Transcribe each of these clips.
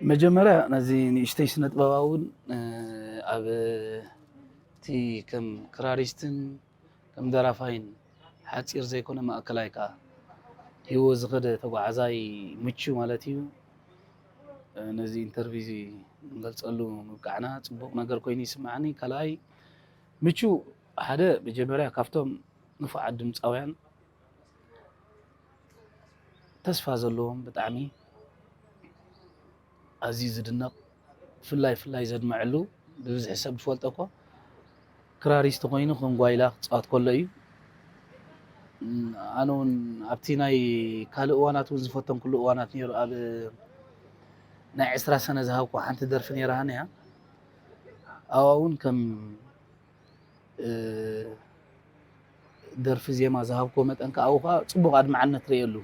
መጀመርያ ነዚ ንእሽተይ ስነ ጥበባውን ኣብ እቲ ከም ክራሪስትን ከም ደራፋይን ሓጺር ዘይኮነ ማእከላይ ከኣ ሂዎ ዝኸደ ተጓዓዛይ ምቹ ማለት እዩ። ነዚ ኢንተርቪው እዚ ንገልጸሉ ምብቃዕና ጽቡቕ ነገር ኮይኑ ይስምዓኒ። ካልኣይ ምቹ ሓደ መጀመርያ ካብቶም ንፉዓት ድምጻውያን ተስፋ ዘለዎም ብጣዕሚ ኣዝዩ ዝድነቕ ፍላይ ፍላይ ዘድመዐሉ ብብዝሒ ሰብ ዝፈልጦ እኮ ክራሪስት ኮይኑ ከም ጓይላ ክፃወት ከሎ እዩ። ኣነ እውን ኣብቲ ናይ ካልእ እዋናት እውን ዝፈተንኩሉ እዋናት ነይሩ። ኣብ ናይ ዕስራ ሰነ ዝሃብኩ ሓንቲ ደርፊ ነይራ ሃኒያ ኣብኣ እውን ከም ደርፊ ዜማ ዝሃብክዎ መጠን ከዓ ኣብኡ ከዓ ፅቡቕ ኣድማዕነት ርእየሉ።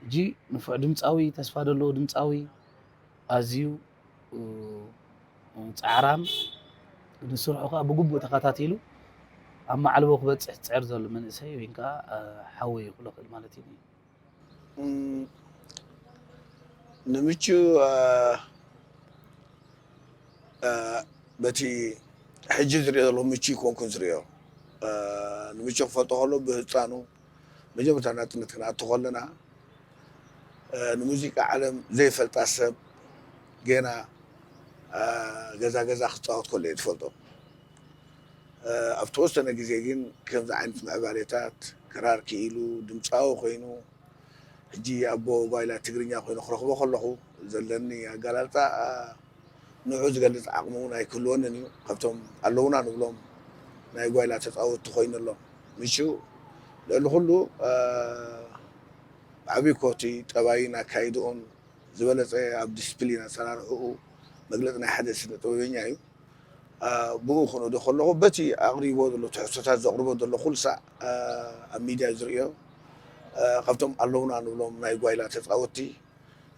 ሕጂ ንፉዕ ድምፃዊ፣ ተስፋ ዘለዎ ድምፃዊ፣ ኣዝዩ ፃዕራም፣ ንስርሑ ከዓ ብግቡእ ተኸታቲሉ ኣብ ማዕልቦ ክበፅሕ ዝፅዕር ዘሎ መንእሰይ ወይ ከዓ ሓወይ ክብሎ ክእል ማለት እዩ። ንምቹ በቲ ሕጂ ዝሪኦ ዘለኹ ምቹ ኣይኮንኩን ዝሪኦ። ንምቹ ክፈልጦ ከሎ ብህፃኑ መጀመርታ ናፅነት ክንኣቱ ከለና ንሙዚቃ ዓለም ዘይፈልጣ ሰብ ገና ገዛ ገዛ ክፃወት ከሎ እየ ዝፈልጦ። ኣብ ተወሰነ ግዜ ግን ከምዚ ዓይነት ምዕባሌታት ክራር ክኢሉ ድምፃዊ ኮይኑ ሕጂ ኣቦ ጓይላ ትግርኛ ኮይኑ ክረኽቦ ከለኹ ዘለኒ ኣገላልፃ ንዑ ዝገልፅ ዓቕሚ እውን ኣይክህልወንን እዩ። ካብቶም ኣለውና ንብሎም ናይ ጓይላ ተፃወትቲ ኮይኑ ኣሎ። ምቹ ልዕሊ ኩሉ ብዓብዪ ኮቲ ጠባይን ኣካይድኡን ዝበለፀ ኣብ ዲስፕሊን ኣሰራርሕኡ መግለፂ ናይ ሓደ ስነ ጥበበኛ እዩ። ብኡ ክንእዶ ከለኹ በቲ ኣቕሪቦ ዘሎ ትሕዝቶታት ዘቕርቦ ዘሎ ኩሉ ሳዕ ኣብ ሚድያ ዝርእዮ ካብቶም ኣለውና ንብሎም ናይ ጓይላ ተፃወትቲ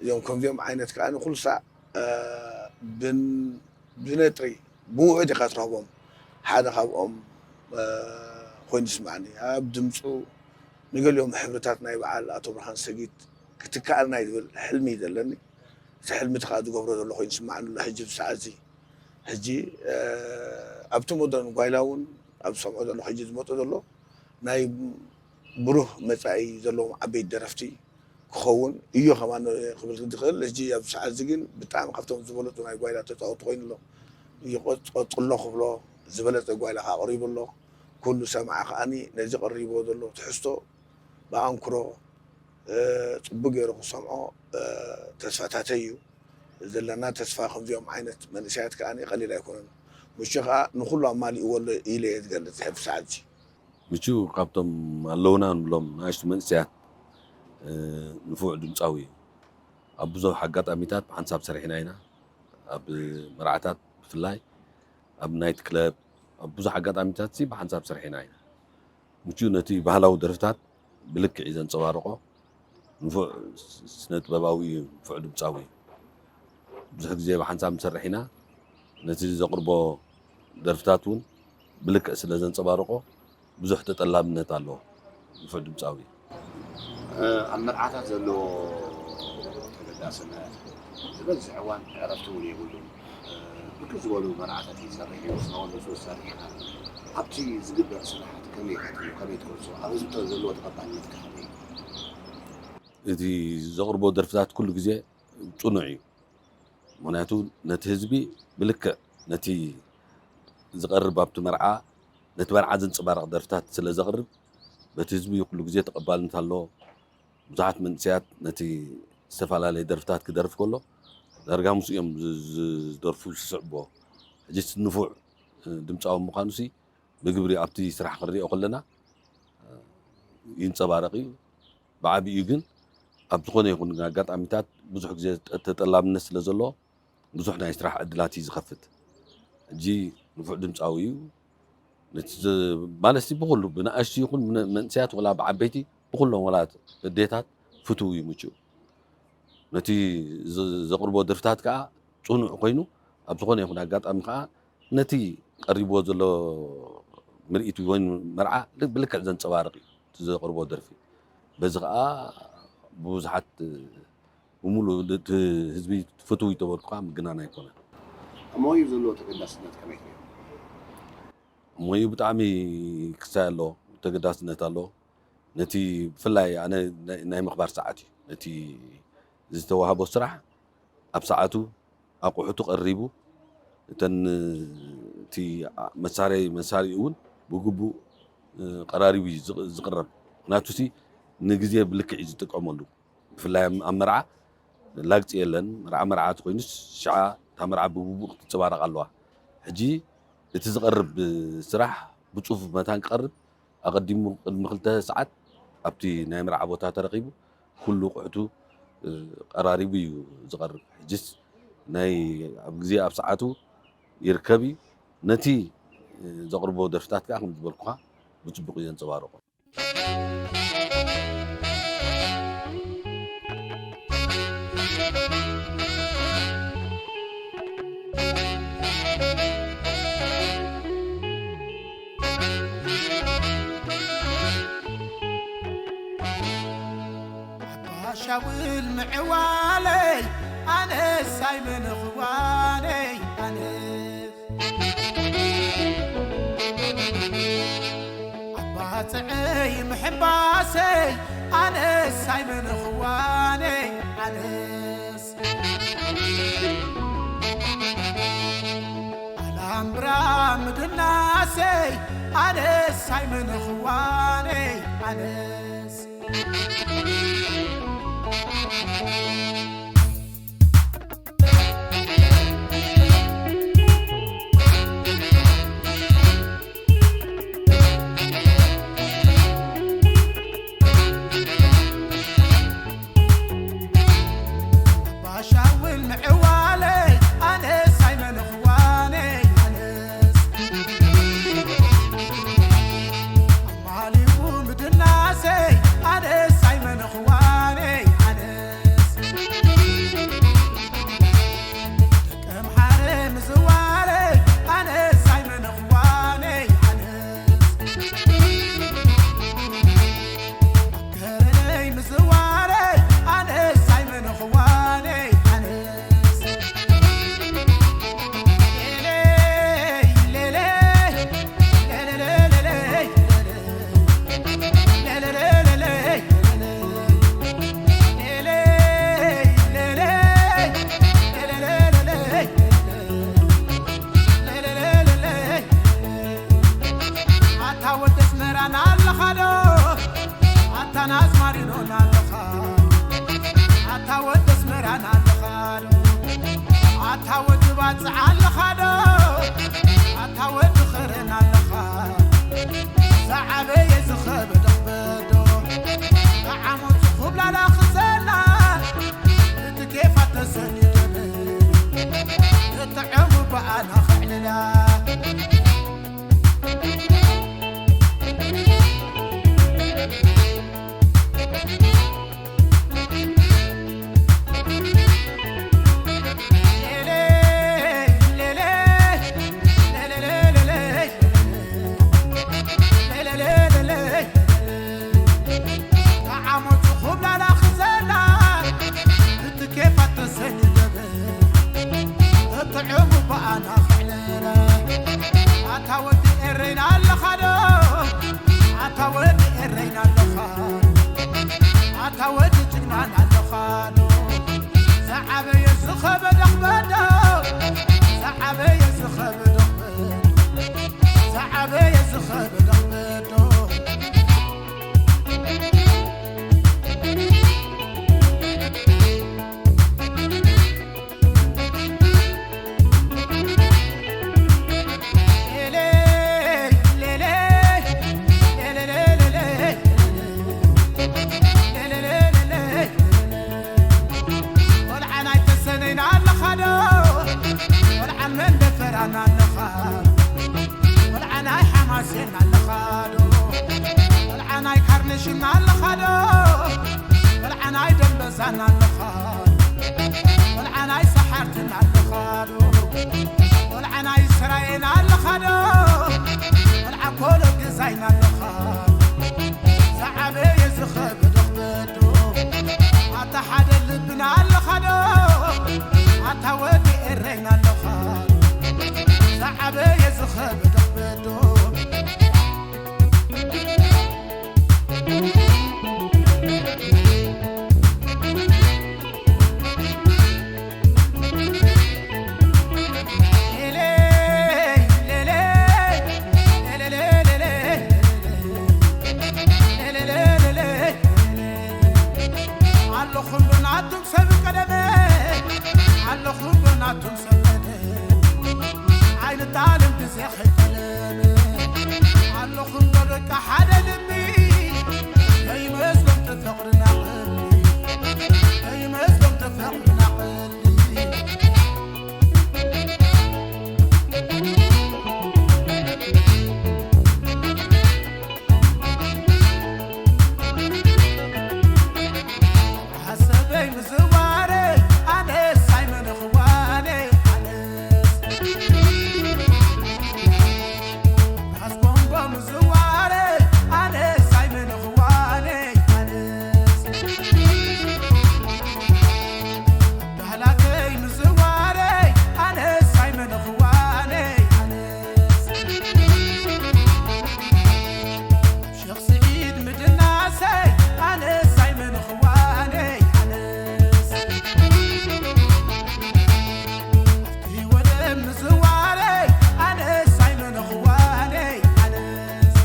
እዚኦም ከምዚኦም ዓይነት ከዓ ኩሉ ሳዕ ብነጥሪ ብውዑድ ኢኻ ትረኽቦም። ሓደ ካብኦም ኮይኑ ይስማዕኒ ኣብ ድምፁ ንገሊኦም ሕብርታት ናይ በዓል ኣቶ ብርሃን ሰጊድ ክትከኣልና እዩ ዝብል ሕልሚ እዩ ዘለኒ። እቲ ሕልሚ እቲ ከዓ ዝገብሮ ዘሎ ኮይኑ ይስማዕኒ ኣሎ ሕጂ ብሰዓት እዚ። ሕጂ ኣብቲ ሞደርን ጓይላ እውን ኣብ ዝሰምዖ ዘለኹ ሕጂ ዝመፁ ዘሎ ናይ ብሩህ መፃኢ ዘለዎም ዓበይቲ ደረፍቲ ክኸውን እዩ ከማን ክብል ዝኽእል። ሕጂ ኣብ ሰዓት እዚ ግን ብጣዕሚ ካብቶም ዝበለፁ ናይ ጓይላ ተፃወቲ ኮይኑ ኣሎ። ይቐፅሎ ክብሎ ዝበለፀ ጓይላ ከዓ ኣቕሪቡ ኣሎ። ኩሉ ሰማዒ ከዓኒ ነዚ ቀሪብዎ ዘሎ ትሕዝቶ ብኣንክሮ ፅቡቅ ገይሩ ክሰምዖ ተስፋታተይ እዩ። ዘለና ተስፋ ከምዚኦም ዓይነት መንእሰያት ከዓኒ ቀሊል ኣይኮነን። ምቹ ከዓ ንኩሉ ኣማሊእዎ ኣሎ ኢለ እየ ዝገልፅ ሕዚ ሰዓት እዚ። ምቹ ካብቶም ኣለውና ንብሎም ንኣሽቱ መንእሰያት ንፉዕ ድምፃዊ እዩ። ኣብ ብዙሕ ኣጋጣሚታት ብሓንሳብ ሰሪሕና ኢና። ኣብ መርዓታት ብፍላይ ኣብ ናይት ክለብ ኣብ ብዙሕ ኣጋጣሚታት ሲ ብሓንሳብ ሰሪሕና ኢና። ምቹ ነቲ ባህላዊ ደርፍታት ብልክዕ እዩ ዘንፀባርቆ። ንፉዕ ስነ ጥበባዊ እዩ፣ ንፉዕ ድምፃዊ እዩ። ብዙሕ ግዜ ብሓንሳብ ንሰርሕ ኢና። ነቲ ዘቕርቦ ደርፍታት እውን ብልክዕ ስለ ዘንፀባርቆ ብዙሕ ተጠላብነት ኣለዎ ንፉዕ ድምፃዊ። ኣብ መርዓታት ዘለዎ ተገዳስነት ዝበዝሕ እዋን ዕረፍቲ እውን የብሉን። ብርክት ዝበሉ መርዓታት ይሰርሕ እዩ፣ እስኻ እውን ምስኡ ትሰርሕ ኢኻ። ኣብቲ ዝግበር ስራሓት ከመይ ኢኻ ትሪኦ? ከመይ ትገልፆ? ኣብ ህዝቢ ዘለዎ ተቐባልነት ከ ከመይ እዩ? እቲ ዘቕርቦ ደርፍታት ኩሉ ግዜ ፅኑዕ እዩ። ምክንያቱ ነቲ ህዝቢ ብልክዕ ነቲ ዝቐርብ ኣብቲ መርዓ ነቲ መርዓ ዘንፀባርቕ ደርፍታት ስለ ዘቕርብ በቲ ህዝቢ ኩሉ ግዜ ተቐባልነት ኣለዎ። ብዙሓት መንእሰያት ነቲ ዝተፈላለየ ደርፍታት ክደርፍ ከሎ ዳርጋ ምስኡ እዮም ዝደርፉ ዝስዕብዎ። ሕጂ ንፉዕ ድምፃዊ ምዃኑሲ ብግብሪ ኣብቲ ስራሕ ክንሪኦ ከለና ይንፀባረቕ እዩ። ብዓብይኡ ግን ኣብ ዝኾነ ይኹን ኣጋጣሚታት ብዙሕ ግዜ ተጠላብነት ስለ ዘለዎ ብዙሕ ናይ ስራሕ ዕድላት እዩ ዝኸፍት። ሕጂ ንፉዕ ድምፃዊ እዩ። ነቲ ማለትሲ ብኩሉ ብንኣሽቱ ይኹን መንእሰያት ወላ ብዓበይቲ ብኩሎም ወላ ኣዴታት ፍትው እዩ ምችኡ። ነቲ ዘቕርቦ ደርፍታት ከዓ ፅኑዕ ኮይኑ ኣብ ዝኾነ ይኹን ኣጋጣሚ ከዓ ነቲ ቀሪብዎ ዘሎ ምርኢት ወይ መርዓ ብልክዕ ዘንፀባርቕ እዩ እቲ ዘቕርቦ ደርፊ። በዚ ከዓ ብብዙሓት ብምሉእ እቲ ህዝቢ ፍትው እዩ ተበልኩ ከዓ ምግናን ኣይኮነን። ኣብ ሞይኡ ዘለዎ ተገዳስነት ከመይ ትሪኦ? ሞይኡ ብጣዕሚ ክሳይ ኣሎ፣ ተገዳስነት ኣሎ። ነቲ ብፍላይ ኣነ ናይ ናይ ምኽባር ሰዓት እዩ። ነቲ ዝተዋህቦ ስራሕ ኣብ ሰዓቱ ኣቑሑቱ ቀሪቡ፣ እተን እቲ መሳርያ መሳርያኡ እውን ብግቡእ ቀራሪቡ እዩ ዝቕ- ዝቕረብ። ምኽንያቱ ሲ ንግዜ ብልክዕ እዩ ዝጥቀመሉ። ብፍላይ ኣብ ኣብ መርዓ ላግፂ የለን። መርዓ መርዓ ተኮይኑስ ሽዓ እታ መርዓ ብግቡእ ክትንፀባረቕ ኣለዋ። ሕጂ እቲ ዝቐርብ ስራሕ ብፅፉፍ መታን ክቐርብ ኣቐዲሙ ቅድሚ ክልተ ሰዓት ኣብቲ ናይ መርዓ ቦታ ተረኺቡ ኩሉ ኣቑሑቱ ቀራሪቡ እዩ ዝቐርብ። ሕጅስ ናይ ኣብ ግዜ ኣብ ሰዓቱ ይርከብ እዩ። ነቲ ዘቕርቦ ደርፍታት ከዓ ከም ዝበልኩኻ ብፅቡቕ እዩ ዘንፀባርቖ። ኣባ ሻውል ምዕዋለይ ኣነስ ኣይመነኽዋነይ ኣነስ ኣባ ጽዕይ ምሕንባሰይ ኣነስ ኣይመነኽዋነይ ኣነስ ኣላምብራ ምድናሰይ ኣነስ ኣይመነኽዋነይ ኣነስ ባሻውል ምዕዋለይ ኣነስ ኣይመንኽዋነይ ኣነስ ኣማሊኡ ምድናሰይ ኣነስ ኣይመንኽዋነይ ኣነስ ደቀምሓረ ምዝዋረይ ኣነስ ኣይመንኽዋነይ ኣነስ ከረነይ ምዝዋረይ ኣነስ ኣይመንኽዋነይ ኣነስ ሌለይ ሌለይ ሌለለለለይ ሌለለለለይ ሌለይ ሌለይ ሌለለለይ ሌለለለለይ ኣታ ወዲ ኣስመራና ኣለኻ ዶ ኣታ ናዝማሪኖና ኣለኻ ኣታ ወዲ ኣስመራና ኣለኻ ዶ ኣታ ወዲ ባጽዕ ኣለኻ ዶ ኣታ ወዲ ኸረን ኣለኻ ዝዓበየ ዝኸበደ ክበዶ ዓመቱ ኹብላላ ክዘላ እቲ ኬፋ ተሰኒደለ እቲ ዕሙ ብኣና ኸዕልላ ዓመቱ ኹብላላ ክዘላ እቲ ኬፋ ተሰኒደለ እቲ ዕሙ ብኣና ኸዕልላ ኣታ ወዲ ኤረይና ኣለኻ ዶ ኣታ ወዲ ኤረይና ኣለኻ ኣታ ወዲ ጅግናና ኣለኻ ዶ ዝዓበየ ዝኸበደ ክበዶ ዝዓበየ ዝኸበደ ክበዶ ዝዓበየ ዝኸበደ ክበዶ ቆልዓ ናይ ተሰነይና ኣለኻ ዶ ቆልዓ መንደፈራና ኣለኻ ቆልዓ ናይ ሓማሴን ኣለኻ ዶ ቆልዓ ናይ ካርነሽና ኣለኻ ዶ ቆልዓ ናይ ደንበዛና ኣለኻ ቆልዓ ናይ ሰሓርትና ኣለኻ ዶ ቆልዓ ናይ ስራየና ኣለኻ ዶ ቆልዓ ኮሎ ገዛይና ኣለኻ ዝዓበየ ዝኸበደ ክበዶ ኣታ ሓደ ልብና ኣለኻ ኣበየ ዝኸበደ ክበዶ። ኣለኹም ዶ ናቱም ሰብ ቀደመ፣ ኣለኹም ዶ ናቱም ሰብ ቀደመ፣ ኣይንጣለም ግዜ ኸይጠለመ። ኣለኹም ዶ ደቂ ሓደ ልቢ፣ ከይመስሎም ተፈቕርና ቐሊ፣ ከይመስሎም ተፈቕርና ቐሊ። ሓሰበይ ምዝዋረ ኣነስ ኣይመነኽዋነ ኣነስ ሓስቦንጎ ምዝዋረ ኣነስ ኣይመነኽዋነ ኣነስ ባህላከይ ምዝዋረ ኣነስ ኣይመነኽዋነ ኣነስ ሸኽ ስዒድ ምድናሰይ ኣነስ ኣይመንኽዋነይ ኣነስ ኣብቲ ወደብ ምዝዋረይ ኣነስ ኣይመንኽዋነይ ኣነስ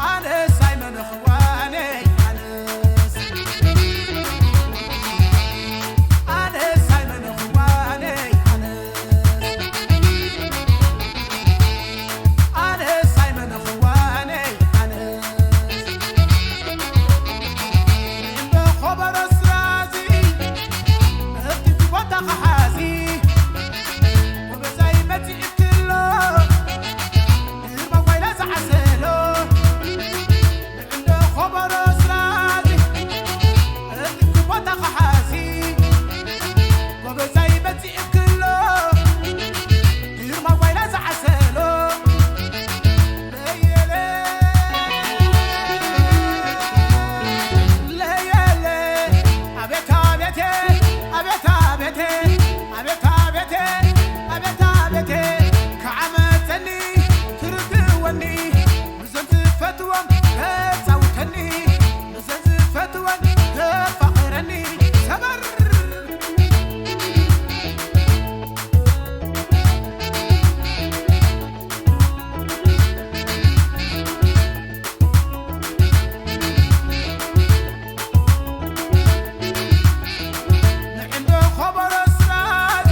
ኣነስ ኣይመንኽዋነይ ኣነስ ኣነስ ኣይመንኽዋነይ ኣነስ ኣነስ ኣይመንኽዋነይ ኣነስ እንዶ ኸበሮ ስራዚ እቲ ቦታ ኸሓዚ ወበዛይ መጺእክሎ ግርማ ጓይላ ዝዓሰሎ እንዶ ኸበሮ ስራዚ እቲ ቦታ ኸሓዚ ወበዛይ መጺእክሎ ግርማ ጓይላ ዝዓሰሎ ለየለ ለየለ ኣቤት ኣቤቴ ኣቤት ኣቤቴ ኣቤት ኣቤቴ ኣቤት ኣቤቴ ክዓመፀኒ ትርድወኒ ምዘን ዝፈትወን ተፃውተኒ ምዘን ዝፈትወን ተፋቕረኒ ሰበር ንዕንዶ ኸበሮ ስራዚ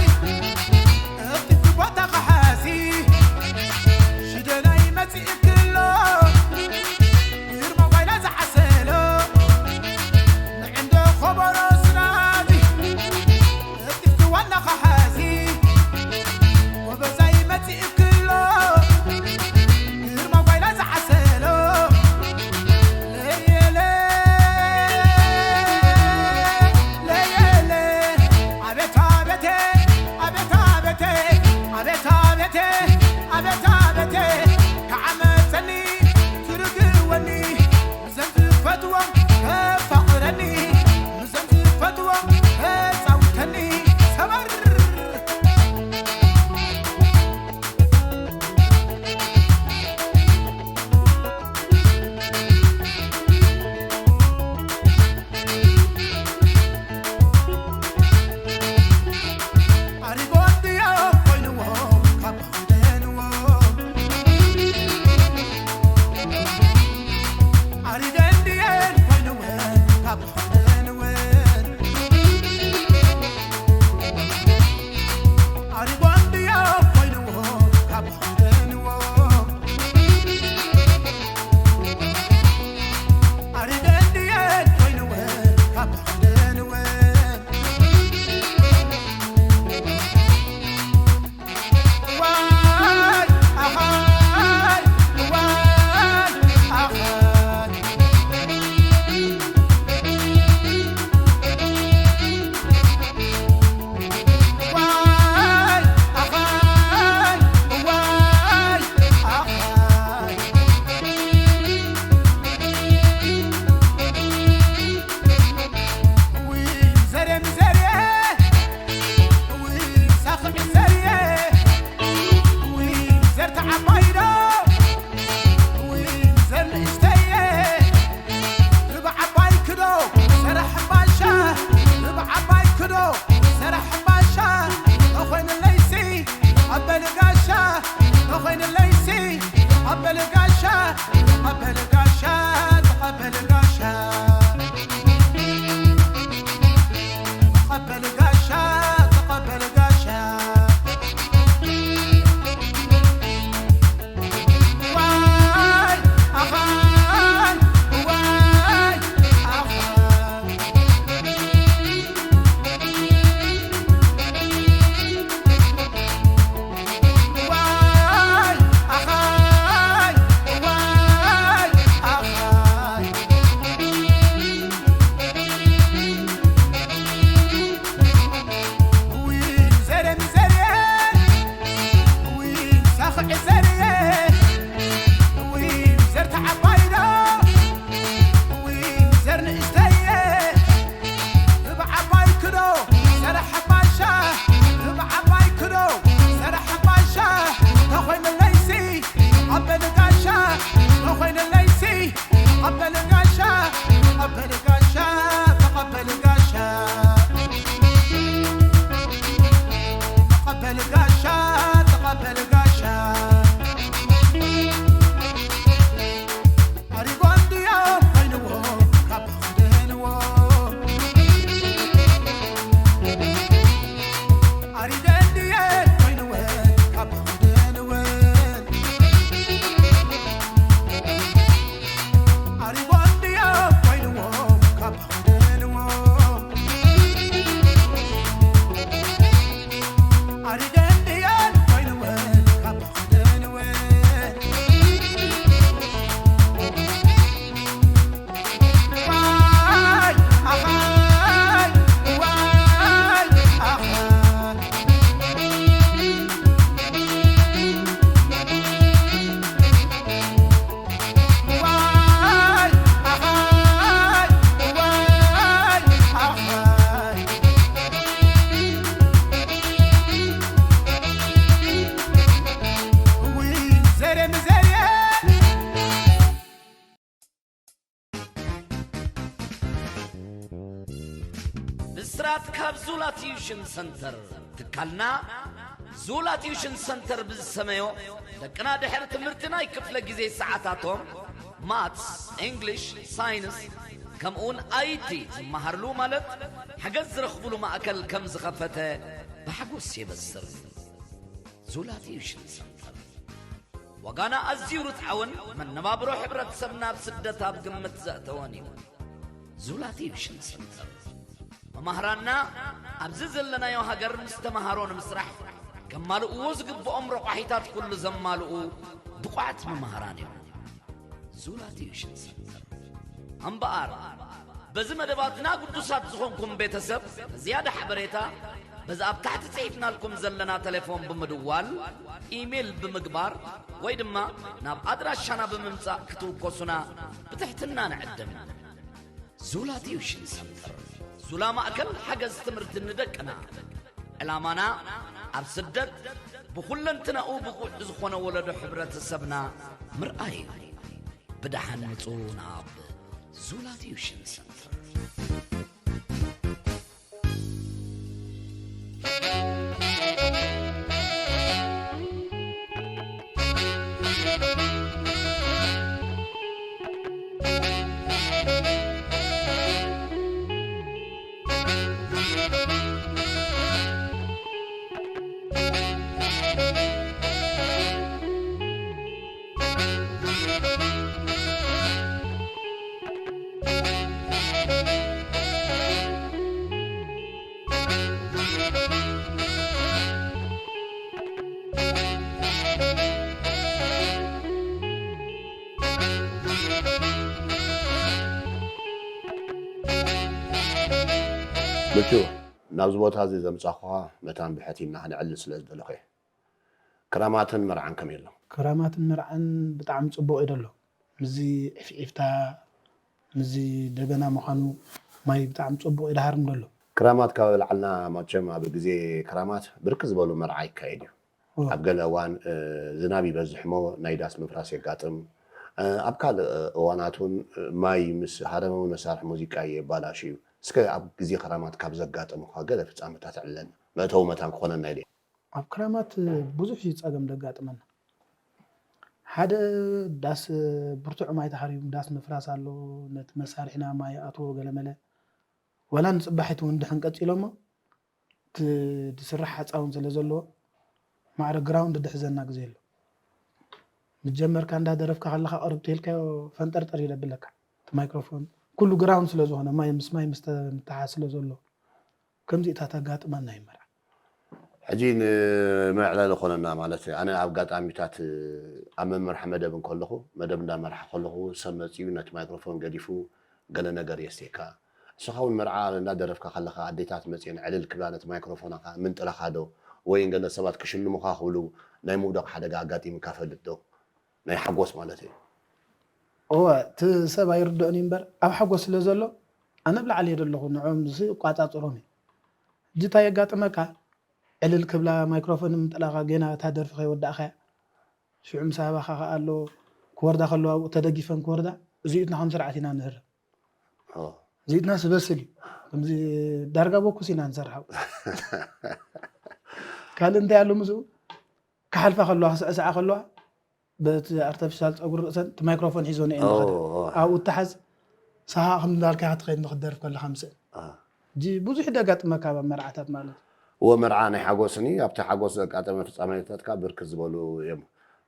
ጋሻ ተቐበል ጋሻ ኣሪጎ እንድዮ ኮይንዎ ካብ ክደንዎ ኣሪገ እንድየ ኮይንዎ ካብ ክደንዎ ኣሪጎ እንድዮ ኮይንዎ ካብ ክደንዎ ኣሪገ እንድየ ኮይንዎ ካብ ክደንዎ ብስራት ካብ ዙላ ቲዩሽን ሰንተር። ትካልና ዙላ ቲዩሽን ሰንተር ብዝሰመዮ፣ ደቅና ድሕሪ ትምህርቲ ናይ ክፍለ ግዜ ሰዓታቶም ማትስ፣ ኢንግሊሽ፣ ሳይንስ ከምኡውን ኣይቲ ዝመሃርሉ ማለት ሓገዝ ዝረኽብሉ ማእከል ከም ዝኸፈተ ብሓጎስ የበስር። ዙላ ቲዩሽን ሰንተር ዋጋና ኣዝዩ ርትዓውን መነባብሮ ሕብረተሰብና ኣብ ስደት ኣብ ግምት ዘእተወን እዩ። ዙላ ቲዩሽን ሰንተር መማህራንና ኣብዚ ዘለናዮ ሃገር ምስ ተምሃሮ ንምስራሕ ከማልእዎ ዝግብኦም ረቋሒታት ኩሉ ዘማልኡ ብቑዓት መማህራን እዮም። ዙላ ቲዩሽን ሰንተር እምበኣር በዚ መደባትና ግዱሳት ዝኾንኩም ቤተሰብ ንዝያዳ ሓበሬታ በዚ ኣብ ታሕቲ ጽሒፍናልኩም ዘለና ተሌፎን ብምድዋል፣ ኢሜል ብምግባር ወይ ድማ ናብ ኣድራሻና ብምምጻእ ክትውከሱና ብትሕትና ንዕድም። ዙላ ቲዩሽን ሰንተር፣ ዙላ ማእከል ሓገዝ ትምህርቲ ንደቅና። ዕላማና ኣብ ስደት ብኹለንትናኡ ብቑዕ ዝኾነ ወለዶ ሕብረተሰብና ምርኣይ እዩ። ብደሓን ምጹ ናብ ዙላ ቲዩሽን ሰንተር። ምቹ፣ ናብዚ ቦታ እዚ ዘምጻኹኻ መታን ብሕት ኢልና ክነዕልል ስለ ዝደለኹ እየ። ክራማትን መርዓን ከመይ ኣሎ? ክራማትን መርዓን ብጣዕሚ ጽቡቕ እዩ ዘሎ። ምስዚ ዒፍዒፍታ፣ ምስዚ ደበና ምዃኑ ማይ ብጣዕሚ ጽቡቕ እዩ ደሃርም ዘሎ። ክራማት ካብ ኣብላዕልና መቸም ኣብ ግዜ ክራማት ብርክት ዝበሉ መርዓ ይካየድ እዩ። ኣብ ገለ እዋን ዝናብ ይበዝሕ እሞ ናይ ዳስ ምፍራስ የጋጥም። ኣብ ካልእ እዋናት እውን ማይ ምስ ሃረመ እውን መሳርሒ ሙዚቃ የባላሽዩ። እስከ ኣብ ግዜ ክራማት ካብ ዘጋጠሙኻ ገለ ፍጻመታት ኣዕልለና። መእተዊ መታን ክኾነና ኢለ። ኣብ ክራማት ብዙሕ እዩ ጸገም ዘጋጥመና። ሓደ ዳስ ብርቱዕ ማይ ተሃርዩ ዳስ ምፍራስ ኣሎ፣ ነቲ መሳርሒና ማይ ይኣትዎ ገለመለ። ዋላ ንጽባሒት እውን ድሕን ቀጺሎሞ እቲ ዝስራሕ ሓጻውን ስለ ዘለዎ ማዕረ ግራውንድ ድሕዘና ግዜ ኣሎ። ምስ ጀመርካ እንዳደረፍካ ከለኻ ቅርብ ተይልካዮ ፈንጠርጠር እዩ ዘብለካ እቲ ማይክሮፎን። ኩሉ ግራውንድ ስለ ዝኾነ ማይ ምስ ማይ ምስ ምትሓዝ ስለ ዘሎ ከምዚእታት ኣጋጥመና እዩ መርዓ። ሕጂ ንመዕለሊ ኮነና ማለት ኣነ ኣብ ኣጋጣሚታት ኣብ መመርሒ መደብ እንከለኹ መደብ እንዳመርሓ ከለኹ ሰብ መፂኡ ነቲ ማይክሮፎን ገዲፉ ገለ ነገር የስቴካ። እስኻ እውን መርዓ እንዳደረፍካ ከለኻ ኣዴታት መፅየን ዕልል ክብላ ነቲ ማይክሮፎን ኣኻ ምንጥላኻ ዶ ወይን ገለ ሰባት ክሽልሙኻ ክብሉ ናይ ምውዳቕ ሓደጋ ኣጋጢምካ ፈልጥ ዶ? ናይ ሓጎስ ማለት እዩ። እወ እቲ ሰብ ኣይርድኦን እዩ እምበር ኣብ ሓጎስ ስለ ዘሎ ኣነ ኣብ ላዕሊ እየ ዘለኹ ንዕኦም ዝስ እቋፃፅሮም እየ። ሕጂ እንታይ የጋጥመካ ዕልል ክብላ ማይክሮፎን ምንጥላኻ ጌና እታ ደርፊ ከይወዳእኻያ ሽዑ ምስ ኣባኻ ከኣ ኣሎ ክወርዳ ከለዋ ኣብኡ ተደጊፈን ክወርዳ እዚኡትና ከም ስርዓት ኢና ንህረም። እዚትና ስበስል እዩ ከምዚ ዳርጋ ቦኩስ ኢና ንሰርሓው። ካልእ እንታይ ኣሎ ምስኡ? ክሓልፋ ከለዋ፣ ክስዕስዓ ከለዋ፣ በቲ ኣርተፊሻል ጸጉሪ ርእሰን፣ እቲ ማይክሮፎን ሒዞ ነኤን ዝኸዳ። ኣብኡ እተሓዝ፣ ሳኻ ከም እንዳልካ ኢኻ ትኸይድ፣ ንኽትደርፍ ከለኻ ምስአን። ሕጂ ብዙሕ ደጋጥመካ ኣብ መርዓታት ማለት እዩ። እዎ፣ መርዓ ናይ ሓጎስን እዩ። ኣብቲ ሓጎስ ዘጋጠመ ፍጻሜታት ከኣ ብርክት ዝበሉ እዮም።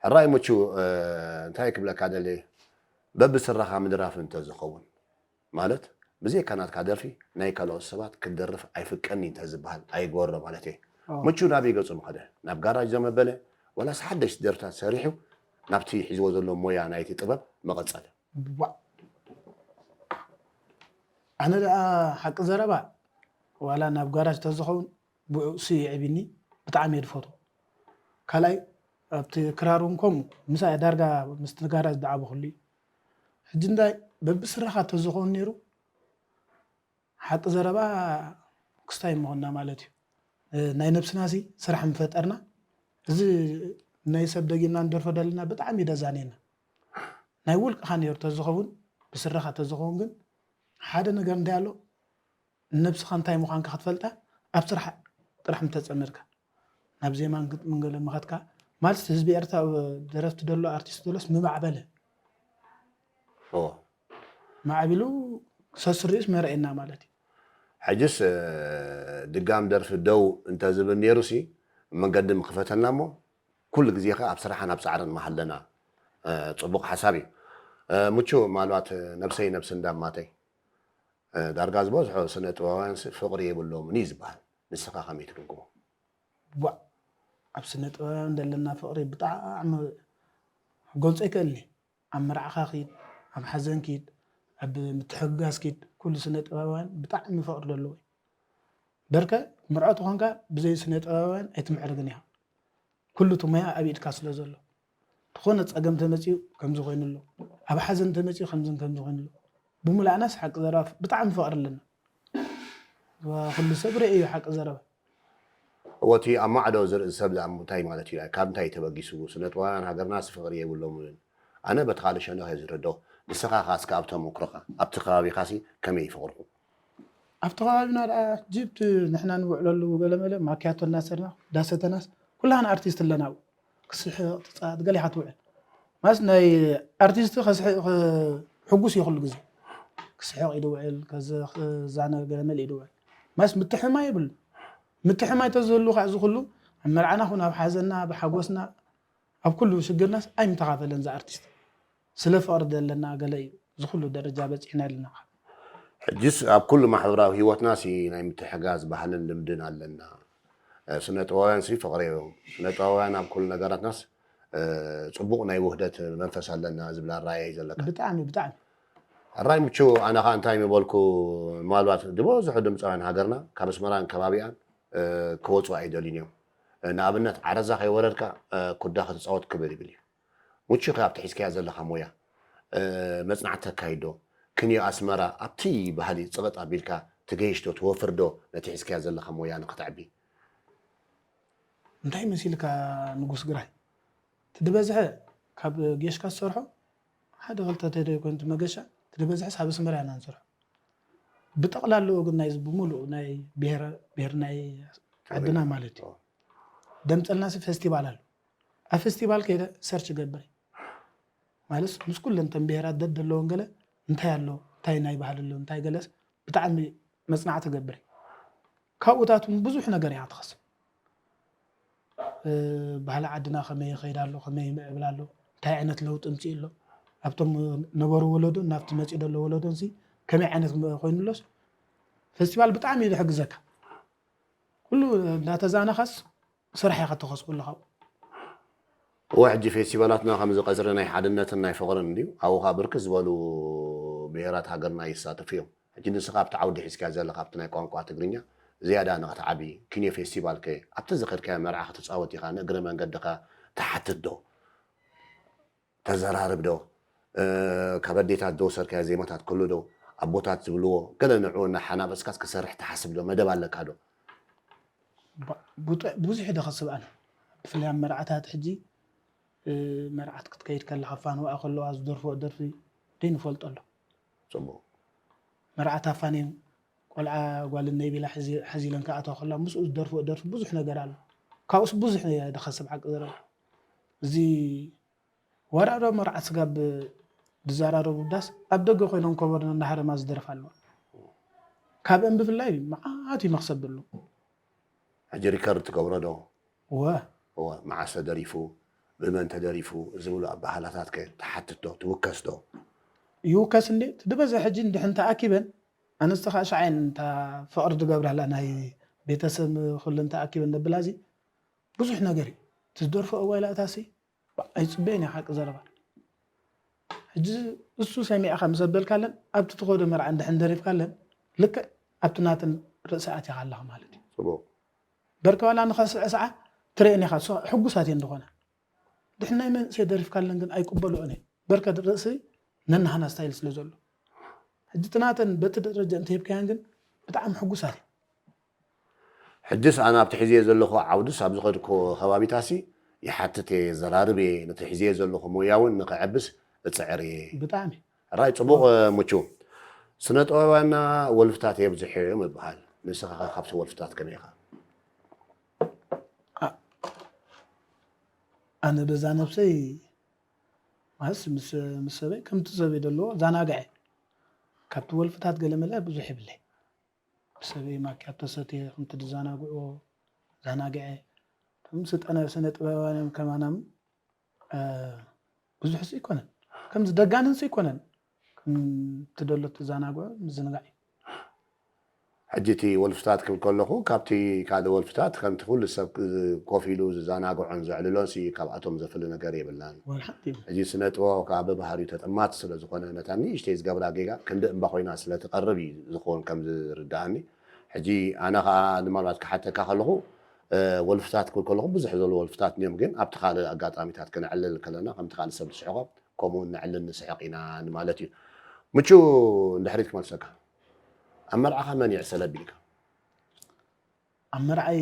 ሕራይ ምቹ፣ እ፣ እንታይ ክብለካ ደልየ፣ በብስራኻ ምድራፍ እንተዝኸውን፣ ማለት፣ ብዘይካ ናትካ ደርፊ ናይ ካልኦት ሰባት ክትደርፍ ኣይፍቀድን እዩ እንተዝበሃል ኣይግበሮ ማለት እየ። ኣዎ። ምቹ ናበይ ገጹ ምኸደ? ናብ ጋራጅ ዶ መበለ? ዋላስ ሓደሽቲ ደርፍታት ሰሪሑ ናብቲ ሒዝዎ ዘሎ ሞያ ናይቲ ጥበብ መቐጸለ? ዋእ። ኣነ ደኣ ሓቂ ዘረባ ዋላ ናብ ጋራጅ ተዝኸውን ብኡ እሱ የዕቢኒ፣ ብጣዕሚ እየ ዝፈትዎ። ካልኣይ ኣብቲ ክራር እውን ከምኡ ምሳይ ዳርጋ ምስቲ ጋራጅ ዝዓበኹሉ እዩ። ሕጂ እንታይ በብስራኻ ተዝኸውን ነይሩ ሓቂ ዘረባ ክስታይ ምኾንና ማለት እዩ። እ፣ ናይ ነብስናሲ ስራሕ ምፈጠርና፣ እዚ ናይ ሰብ ደጊምና ንደርፎ ዘለና ብጣዕሚ እዩ ደዛንየና። ናይ ውልቅኻ ነይሩ ተዝኸውን፣ ብስራኻ ተዝኸውን ግን ሓደ ነገር እንታይ ኣሎ፣ ንነብስኻ እንታይ ምዃንካ ክትፈልጣ ኣብ ስራሕ ጥራሕ ምተጸመድካ፣ ናብ ዜማን ግጥምን ገለ ምኸድካ፣ ማለት ህዝቢ ኤርትራ ደረፍቲ ደሎ ኣርቲስት ደሎስ ምማዕበለ። ኦ። ማዕቢሉ ሰስሪኡስ መርኤና ማለት እዩ። ሕጅስ፣ እ፣ ድጋም ደርፊ ደው እንተዝብል ነይሩሲ፣ መንገዲ ምኽፈተልና እሞ፣ ኩሉ ግዜ ኸኣ ኣብ ስራሕን ኣብ ጻዕርን ምሃለና። እ፣ ጽቡቕ ሓሳብ እዩ። እ፣ ምቹ፣ ምናልባት፣ እ፣ ነብሰይ ነብሲ እንዳማተይ፣ እ፣ ዳርጋ ዝበዝሑ ስነ ጥበባውያንሲ ፍቕሪ የብሎምን እዩ ዝበሃል። ንስኻ ከመይ ትግምግሞ? ዋእ፣ ኣብ ስነ ጥበባውያን ዘለና ፍቕሪ ብጣዕሚ ክገልጾ ኣይክእልን እየ። ኣብ መርዓኻ ኪድ፣ ኣብ ሓዘን ኪድ፣ ኣብ ምትሕግጋዝ ኪድ፣ ኩሉ ስነ ጥበባውያን ብጣዕሚ ፍቕሪ ዘለዎ እዩ። በርከ ምርዖ ተኾንካ ብዘይ ስነ ጥበባውያን ኣይትምዕርግን ኢኻ። ኩሉ እቲ ሞያ ኣብ ኢድካ ስለ ዘሎ። ዝኾነ ጸገም ተመጺኡ ከምዚ ኮይኑ ኣሎ። ኣብ ሓዘን ተመጺኡ ከምዝን ከምዚ ኮይኑ ኣሎ። ብምልኣናስ ሓቂ ዘረባ ብጣዕሚ ፍቕሪ ኣለና። ኩሉ ሰብ ርእዩ ሓቂ ዘረባ። እወ፣ እቲ ኣብ ማዕዶ ዝርኢ ሰብ ደኣ እንታይ ማለት እዩ? ካብ እንታይ ተበጊሱ? ስነ ጥበባውያን ሃገርናስ ፍቕሪ የብሎምን። ኣነ በቲ ካልእ ሸነኽ እየ ዝርድኦ። ንስኻ ኸኣ እስከ ኣብ ተመክሮኻ፣ ኣብቲ ከባቢኻሲ ከመይ እዩ ፍቕርኹም? ኣብቲ ከባቢና ደኣ ጅብቲ ንሕና ንውዕለሉ ገለመለ ማክያቶ እናሰርና፣ ዳሰተናስ ኩላህና ኣርቲስት ኣለና ኣብኡ። ክስሕቕ፣ ትጻወት፣ ገሊኻ ትውዕል። ማስ ናይ ኣርቲስት ከስሕቕ፣ ከ-፣ ሕጉስ እዩ ኩሉ ግዜ። ክስሕቕ እዩ ዝውዕል፣ ከዘ-፣ ክዛነ ገለመለ እዩ ዝውዕል። ማስ ምትሕማይ የብሉ። ምትሕማይ ተዝህሉ ከዓ እዚ ኩሉ ኣብ መርዓና ኹን ኣብ ሓዘንና፣ ኣብ ሓጎስና፣ ኣብ ኩሉ ሽግርናስ ኣይምተኻፈለን እዚ ኣርቲስት። ስለ ፍቕሪ ዘለና ገለ እዩ እዚ ኩሉ ደረጃ በጺሕና ኣለና። ሕጅስ ኣብ ኩሉ ማሕበራዊ ህይወትናሲ ናይ ምትሕጋዝ ባህልን ልምድን ኣለና። እ፣ ስነ ጥበባውያንሲ ፍቕሪ እዮም። ስነ ጥበባውያን ኣብ ኩሉ ነገራትናስ፣ እ፣ ጽቡቕ ናይ ውህደት መንፈስ ኣለና ዝብል ኣረኣእያ እዩ ዘለካ። ብጣዕሚ፣ ብጣዕሚ። ሕራይ ምቹ፣ ኣነ ኸኣ እንታይ ምበልኩ፣ ምናልባት ዝበዝሑ ድምጻውያን ሃገርና ካብ ኣስመራን ከባቢኣን፣ እ፣ ክወጹ ኣይደልዩን እዮም። እ፣ ንኣብነት ዓረዛ ከይወረድካ፣ እ፣ ኩዳ ክትጻወት ክብል ይብል እዩ። ምቹ ከ ኣብቲ ሒዝካዮ ዘለኻ ሞያ፣ እ፣ መጽናዕቲ ተካይድ ዶ? ክንዮ ኣስመራ ኣብቲ ባህሊ ጽቕጥ ኣቢልካ ትገይሽ ዶ፣ ትወፍር ዶ ነቲ ሒዝካዮ ዘለኻ ሞያ ንኽተዕቢ? እንታይ መሲልካ ንጉስ ግራይ? እቲ ዝበዝሐ ካብ ጌሽካ ዝሰርሖ ሓደ ክልተ ተደይ ኮይኑ እቲ መገሻ፣ እቲ ዝበዝሐስ ኣብ ኣስመራ ኢና ንሰርሖ። ብጠቕላላኡ ግን ናይዚ ብምሉእ ናይ ብሄረ-፣ ብሄር ናይ ዓድና ማለት እዩ። ደምጸልናሲ ፌስቲቫል ኣሎ። ኣብ ፌስቲቫል ከይደ ሰርች ገብር። ማለት ምስ ኩለን ተን ብሄራት ደድ ዘለዎን ገለ እንታይ ኣሎ፣ እንታይ ናይ ባህሊ ኣሎ፣ እንታይ ገለስ ብጣዕሚ መጽናዕቲ ገብር። ካብኡታት እውን ብዙሕ ነገር እያ ትኸስብ። እ፣ ባህሊ ዓድና ከመይ ይኸይድ ኣሎ፣ ከመይ ይምዕብል ኣሎ፣ እንታይ ዓይነት ለውጢ ምጽኡ ኣሎ፣ ኣብቶም ነበሩ ወለዶ፣ ናብቲ መጺኡ ዘሎ ወለዶንሲ ከመይ ዓይነት ኮይኑ ኣሎስ፣ ፌስቲቫል ብጣዕሚ እዩ ዝሕግዘካ። ኩሉ እንዳተዛነኻስ ስራሕ ኢኻ ትኸስቡ ኣለኻ። እወ፣ ሕጂ ፌስቲቫላትና ከምዚ ቀጽሪ ናይ ሓድነትን ናይ ፍቕርን እንድዩ። ኣብኡ ኸኣ ብርክት ዝበሉ ብሄራት ሃገርና ይሳተፉ እዮም። ሕጂ ንስኻ ኣብቲ ዓውዲ ሒዝካዮ ዘለኻ ኣብቲ ናይ ቋንቋ ትግርኛ ዝያዳ ንኽትዓቢ፣ ኪንዮ ፌስቲቫል ከ ኣብቲ ዝኸድካዮ መርዓ ክትጻወት ኢኻ፣ ንእግረ መንገድኻ ትሓትት ዶ? ተዘራርብ ዶ? እ፣ ካብ ኣዴታት ዝወሰድካዮ ዜማታት ክህሉ ዶ? ኣቦታት ዝብልዎ ገለ ንዕኡ እናሓናበስካስ ክሰርሕ ትሓስብ ዶ? መደብ ኣለካ ዶ? ባ-፣ ቡጠ-፣ ብዙሕ ዶ ከስብ ኣነ? ብፍላይ ኣብ መርዓታት ሕጂ፣ እ፣ መርዓት ክትከይድ ከለኻ ፋንዋ ከለዋ ዝደርፍኦ ደርፊ ደይንፈልጦ ኣሎ። ጽቡቕ። መርዓት ኣፋንዮም ቆልዓ ጓል እነይ ቢላ ሕዚ-፣ ሓዚለን ክኣትዋ ከለዋ ምስኡ ዝደርፍኦ ደርፊ ብዙሕ ነገር ኣሎ። ካብኡስ ብዙሕ እየ ዝኸስብ ሓቂ ዘረባ። እዚ ወራዶ መርዓ ስጋብ ዝዘራረቡ ዳስ ኣብ ደገ ኮይኖም ከበሮ እናሃረማ ዝደርፋ ኣለዋ። ካብአን ብፍላይ መዓት እዩ መኽሰብ ዘሎ። ሕጂ ሪከርድ ትገብሮ ዶ? እወ እወ፣ መዓስ ተደሪፉ፣ ብመን ተደሪፉ ዝብሉ ኣባህላታት ከ ትሓትት ዶ ትውከስ ዶ? ይውከስ እንዴ ትድበዘ ሕጂ እንድሕን ተኣኪበን ኣንስቲ ከዓ ሻዓይን እንታ ፍቕሪ ዝገብራላ ናይ ቤተሰብ ኩሉ እንተኣኪበን ነብላ እዚ ብዙሕ ነገር እዩ ትዝደርፎ እዋይ ላእታሲ ኣይፅበየን እዩ ሓቂ ዘረባ ሕጂ እሱ ሰሚዕኻ ምስ ኣበልካለን ኣብቲ ትኸዶ መርዓ እንድሕን ደሪፍካለን ልክዕ ኣብቲ ናትን ርእሲ ኣቲኻ ኣለኻ ማለት እዩ ጽቡቕ። በርከ ዋላ ንኸስዕስዓ ትርእየን ኢኻ እሱ ሕጉሳት እየን ዝኾና ድሕን ናይ መንእሰይ ደሪፍካለን ግን ኣይቅበልኦን እየ በርከ ርእሲ ነናህና ስታይል ስለ ዘሎ ሕጂ ትናተን በቲ ደረጃ እንተሂብካያን ግን ብጣዕሚ ሕጉሳት እየ ሕጅስ ኣነ ኣብቲ ሒዝየ ዘለኹ ዓውድስ ኣብ ዝኸድኩ ከባቢታሲ ይሓትት እየ፣ ዘራርብ እየ፣ ነቲ ሒዝየ ዘለኹ ሞያ እውን ንኽዕብስ እጽዕር እየ። ብጣዕሚ ራይ ጽቡቕ። ምቹ ስነ ጥበባውያንና ወልፍታት የብዝሕ እዮም ይበሃል። ንስኻ ኸ ካብቲ ወልፍታት ከመይ ኢኻ? ኣነ በዛ ነብሰይ ማለት ምስ ምስ ሰበይ ከምቲ ሰበይ ዘለዎ ዛናግዐ ካብቲ ወልፍታት ገለመለ ብዙሕ ይብለይ ሰበይ ማኪያቶ ሰትየ ከምቲ ዝዘናግዕዎ ዛናግዐ እቶም ስጠነ ስነ ጥበባውያን ከማናም ብዙሕስ ይኮነን ከምዚ ደጋንንስ ይኮነን ከምቲ ደሎ ትዘናግዖ ምዝንጋዕ እዩ ሕጂ እቲ ወልፍታት ክብል ከለኹ ካብቲ ካልእ ወልፍታት ከምቲ ኩሉ ሰብ ኮፍ ኢሉ ዝዘናግዖን ዘዕልሎን ሲ ካብኣቶም ዘፍሊ ነገር የብልናን። ወላ ሓንቲ ሕጂ ስነ ጥበብ ከዓ ብባህሪኡ ተጠማቲ ስለ ዝኾነ ነታ ንእሽተይ ዝገብራ ጌጋ ክንዲ እምባ ኮይና ስለ ትቐርብ እዩ ዝኸውን ከም ዝርድኣኒ። ሕጂ ኣነ ከዓ ንማልባት ክሓተካ ከለኹ ወልፍታት ክብል ከለኹ ብዙሕ ዘለዉ ወልፍታት እዮም፣ ግን ኣብቲ ካልእ ኣጋጣሚታት ክነዕልል ከለና ከምቲ ካልእ ሰብ ዝስሕቖ ከምኡ እውን ነዕልን ንስሕቕ ኢና ንማለት እዩ። ምቹ ንድሕሪት ክመልሰካ፣ ኣብ መርዓኻ መን ይዕሰል ኣቢልካ? ኣብ መርዓይ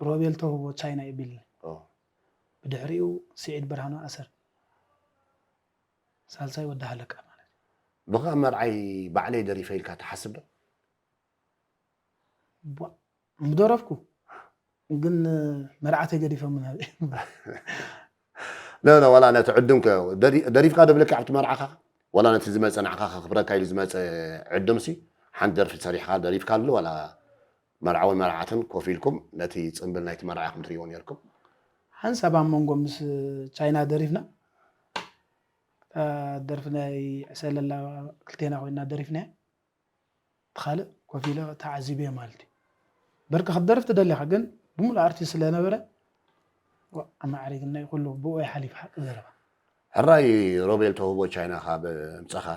ሮቤል ተውህቦ ቻይና ይቢልኒ ኦ፣ ብድሕሪኡ ስዒድ ብርሃኑ ኣሰር ሳልሳይ ወዲ ሃለቃ ማለት እዩ ብኻ ኣብ መርዓይ ባዕለይ ደሪፈ ኢልካ ትሓስብ ዶ? ቧ- ምደረፍኩ ግን መርዓተይ ገዲፎም ናብ ለ ለ ዋላ ነቲ ዕዱም ከ- ደሪ- ደሪፍካ ደብለካ ኣብቲ መርዓኻ ዋላ ነቲ ዝመፀ ንዓኻ ከኽብረካ ኢሉ ዝመፀ ዕዱም ሲ ሓንቲ ደርፊ ሰሪሕካ ደሪፍካ ኣሎ ዋላ መርዓውን መርዓትን ኮፍ ኢልኩም ነቲ ፅምብል ናይቲ መርዓ ኢኹም ትሪእዎ ነርኩም? ሓንሳብ ኣብ መንጎ ምስ ቻይና ደሪፍና እታ ደርፊ ናይ ዕሰለላ ክልቴና ኮይና ደሪፍና እቲ ካልእ ኮፍ ኢለ ተዓዚበ ማለት እዩ በርካ ክትደርፍ ትደሊኻ ግን ብምሉእ ኣርቲስት ስለነበረ ኣማዕሪግና እዩ ኩሉ ብኡ ይሓሊፍ ሓቂ ዘረባ ሕራይ ሮቤል ተውህቦ ቻይና ካብ ምፀኻ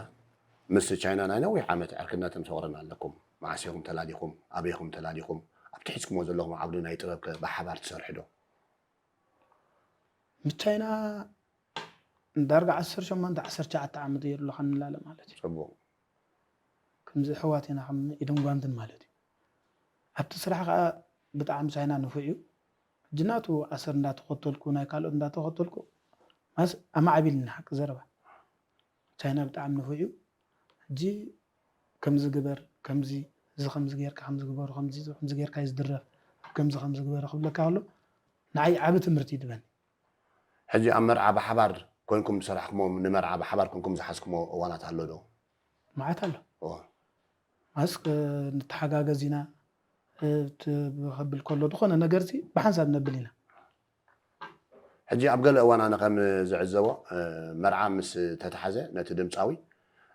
ምስ ቻይና ናይ ነዊሕ ዓመት ዕርክነትን ፍቕርን ኣለኩም። መዓስ ኢኹም ተላሊኹም? ኣበይ ኢኹም ተላሊኹም? ኣብቲ ሒዝኩሞ ዘለኹም ዓውዲ ናይ ጥበብ ከ ብሓባር ትሰርሑ ዶ? ምስ ቻይና ዳርጋ ዓሰርተ ሸሞንተ ዓሰርተ ትሽዓተ ዓመት ገይሩ ኣሎ ከንላለ ማለት እዩ ፅቡቕ። ከምዚ ኣሕዋት ኢና ከም ኢድን ጓንትን ማለት እዩ ኣብቲ ስራሕ ከዓ ብጣዕሚ ቻይና ንፉዕ እዩ ሕጂ ናቱ ኣሰር እንዳተኸተልኩ ናይ ካልኦት እንዳተኸተልኩ ማስ ኣማዕቢልና ሓቂ ዘረባ ቻይና ብጣዕሚ ንፉዕ እዩ ሕጂ ከምዚ ግበር ከምዚ እዚ ከምዚ ጌርካ ከምዚ ግበሩ ከምዚ ከምዚ ጌርካ እዩ ዝድረፍ ኣብ ከምዚ ከምዚ ግበሩ ክብለካ ከሎ ንዓይ ዓቢ ትምህርቲ እዩ ድበኒ ሕጂ ኣብ መርዓ ብሓባር ኮይንኩም ዝሰራሕኩሞ ንመርዓ ብሓባር ኮይንኩም ዝሓዝኩሞ እዋናት ኣሎ ዶ? መዓት ኣሎ እዋ። ማስ ንተሓጋገዝ ኢና እቲ ብኸብል ከሎ ዝኾነ ነገር ሲ ብሓንሳብ ነብል ኢና ሕጂ ኣብ ገለ እዋን ኣነ ከም ዝዕዘቦ መርዓ ምስ ተታሓዘ ነቲ ድምፃዊ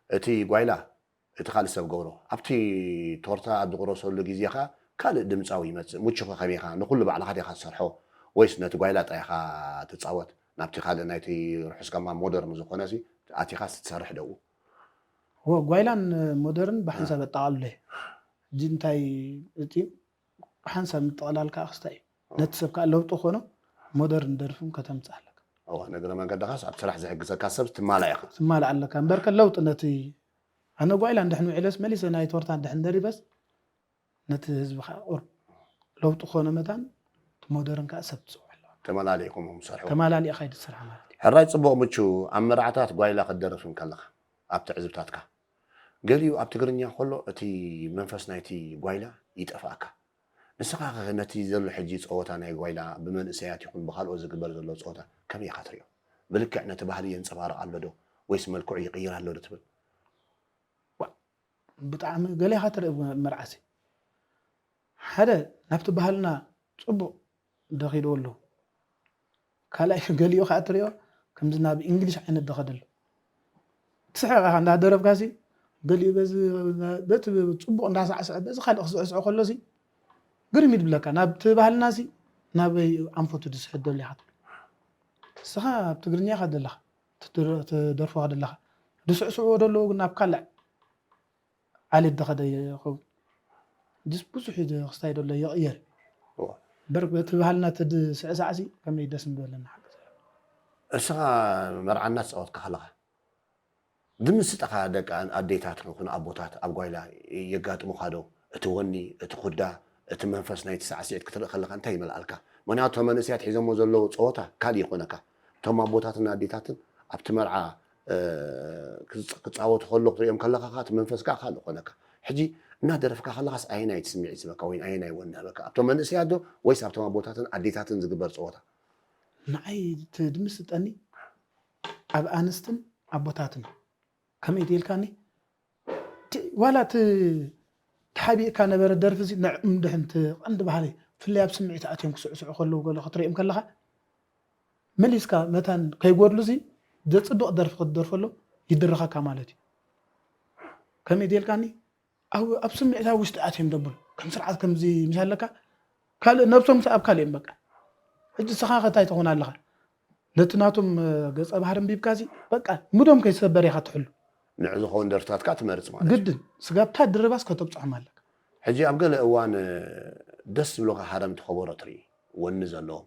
እቲ ጓይላ እቲ ካልእ ሰብ ገብሮ ኣብቲ ቶርታ ኣብ ዝቑረሰሉ ግዜ ኸ ካልእ ድምፃዊ ይመፅእ። ሙቹ ኸ ከመይ ኢኻ ንኩሉ ባዕልኻ ዲኻ ትሰርሖ ወይስ ነቲ ጓይላ ጥራይ ኢኻ ትፃወት? ናብቲ ካልእ ናይቲ ርሑስ ጋማ ሞደርን ዝኾነ ሲ ኣቲኻስ ትሰርሕ ደኡ? እወ ጓይላን ሞደርን ብሓንሳብ ኣጠቓልሎ እየ ሕጂ እንታይ እቲ ሓንሳብ ምጥቕላል ከዓ ክስታይ እዩ ነቲ ሰብ ከዓ ለውጢ ኮኖ ሞደርን ደርፍን ከተምፅእ ኣለካ እዋ፣ ንእግረ መንገድኻስ ኣብ ስራሕ ዝሕግዘካ ሰብ ትማላእ ኢኻ። ትማልእ ኣለካ እምበርከ ለውጢ ነቲ ኣነ ጓይላ እንድሕን ውዒለስ መሊሰ ናይ ቶርታ እንድሕን ደሪበስ ነቲ ህዝቢ ከዓ ቁርብ ለውጢ ኮነ መታን እቲ ሞደርን ከዓ ሰብ ትፅውዕ ኣለዋ ተመላሊእኩም ትሰርሑ። ተማላሊእኻ እዩ ዝስራሕ ማለት እዩ ሕራይ ፅቡቕ ምቹ። ኣብ መርዓታት ጓይላ ክትደርፍ እንከለኻ ኣብ ትዕዝብታትካ ገሊኡ ኣብ ትግርኛ ከሎ እቲ መንፈስ ናይቲ ጓይላ ይጠፍኣካ። ንስኻ ኸ ነቲ ዘሎ ሕጂ ጸወታ ናይ ጓይላ ብመንእሰያት ይኹን ብኻልኦት ዝግበር ዘሎ ጸወታ ከመይ ኢኻ ትሪኦ? ብልክዕ ነቲ ባህሊ የንጸባርቕ ኣሎ ዶ? ወይስ መልክዑ ይቕይር ኣሎ ዶ ትብል? ብጣዕሚ ገሌኻ ትርኢ መርዓሲ ሓደ ናብቲ ባህልና ጽቡቕ ደኺድዎ ኣሎ። ካልኣይ ገሊኡ ከዓ ትሪኦ ከምዚ ናብ እንግሊሽ ዓይነት ደኸደሉ ትስሕቕ ኢኻ እንዳደረፍካ ሲ ገሊኡ በዚ በቲ ጽቡቕ እንዳሳዕስዐ በዚ ካልእ ክስዕስዖ ከሎ ሲ ግርም ይድብለካ ናብቲ ባህልና ሲ ናበይ ኣንፈቱ ድስሕት ደሎ ኢኻ ትብል ንስኻ ኣብ ትግርኛ ኢኻ ዘለኻ ትደርፎ ከደለኻ ድስዕስዕዎ ደለዉ ግን ናብ ካልዕ ዓሌት ደኸደ ይኸውን ጅስ ብዙሕ እዩ ክስታይ ደሎ ይቕየር በር በቲ ባህልና እቲ ስዕሳዕሲ ከመይ ደስ ምበለና ሓቂ እስኻ መርዓ እናተፃወትካ ከለኻ ዝምስጠኻ ደቂ ኣዴታት ይኹን ኣቦታት ኣብ ጓይላ የጋጥሙኻ ዶ እቲ ወኒ እቲ ኩዳ እቲ መንፈስ ናይቲ ሳዕስዒት ክትርኢ ከለኻ እንታይ ይመልኣልካ ምክንያቱ እቶም መንእሰያት ሒዞሞ ዘለዉ ፀወታ ካልእ ይኾነካ እቶም ኣቦታትን ኣዴታትን ኣብቲ መርዓ ክፃወቱ ከሎ ክትሪኦም ከለኻ እቲ መንፈስ ከዓ ካልእ ይኾነካ ሕጂ እናደረፍካ ከለኻስ ኣየናይ እቲ ስምዒት ዝህበካ ወይ ኣየናይ ወኒ ህበካ ኣብቶም መንእሰያት ዶ ወይስ ኣብቶም ኣቦታትን ኣዴታትን ዝግበር ፀወታ ንዓይ እቲ ድምስጠኒ ኣብ ኣንስትን ኣቦታትን ከመይ ኢልካኒ ዋላ እቲ ተሓቢእካ ነበረ ደርፊ እዚ ንዕም ድሕን እቲ ቀንዲ ባህሊ ፍላይ ኣብ ስምዒት ኣትዮም ክስዕስዑ ከለዉ ገለ ክትሪኦም ከለኻ መሊስካ መታን ከይጎድሉ እዚ ዘፅብቕ ደርፊ ክትደርፈሎም ይድርኸካ ማለት እዩ ከመይ ኢልካኒ ኣብ ስምዒት ኣብ ውሽጢ ኣትዮም ደብሉ ከም ስርዓት ከምዚ ምስ ኣለካ ካልእ ነብሶም ኣብ ካልእ እዮም በቃ ሕጂ ስኻ ከታይ ትኾን ኣለኻ ነቲ ናቶም ገፀ ባህሪ እንቢብካ ሲ በቃ ሙዶም ከይሰበር ኢኻ ትሕሉ ንዕ ዝኸውን ደርፍታት ከዓ ትመርፅ ማለት እዩ ግድን ስጋብታ ድርባስ ከተብፅሖም ኣለካ ሕጂ ኣብ ገለ እዋን ደስ ዝብሉካ ሃረምቲ ከበሮ ትርኢ ወኒ ዘለዎም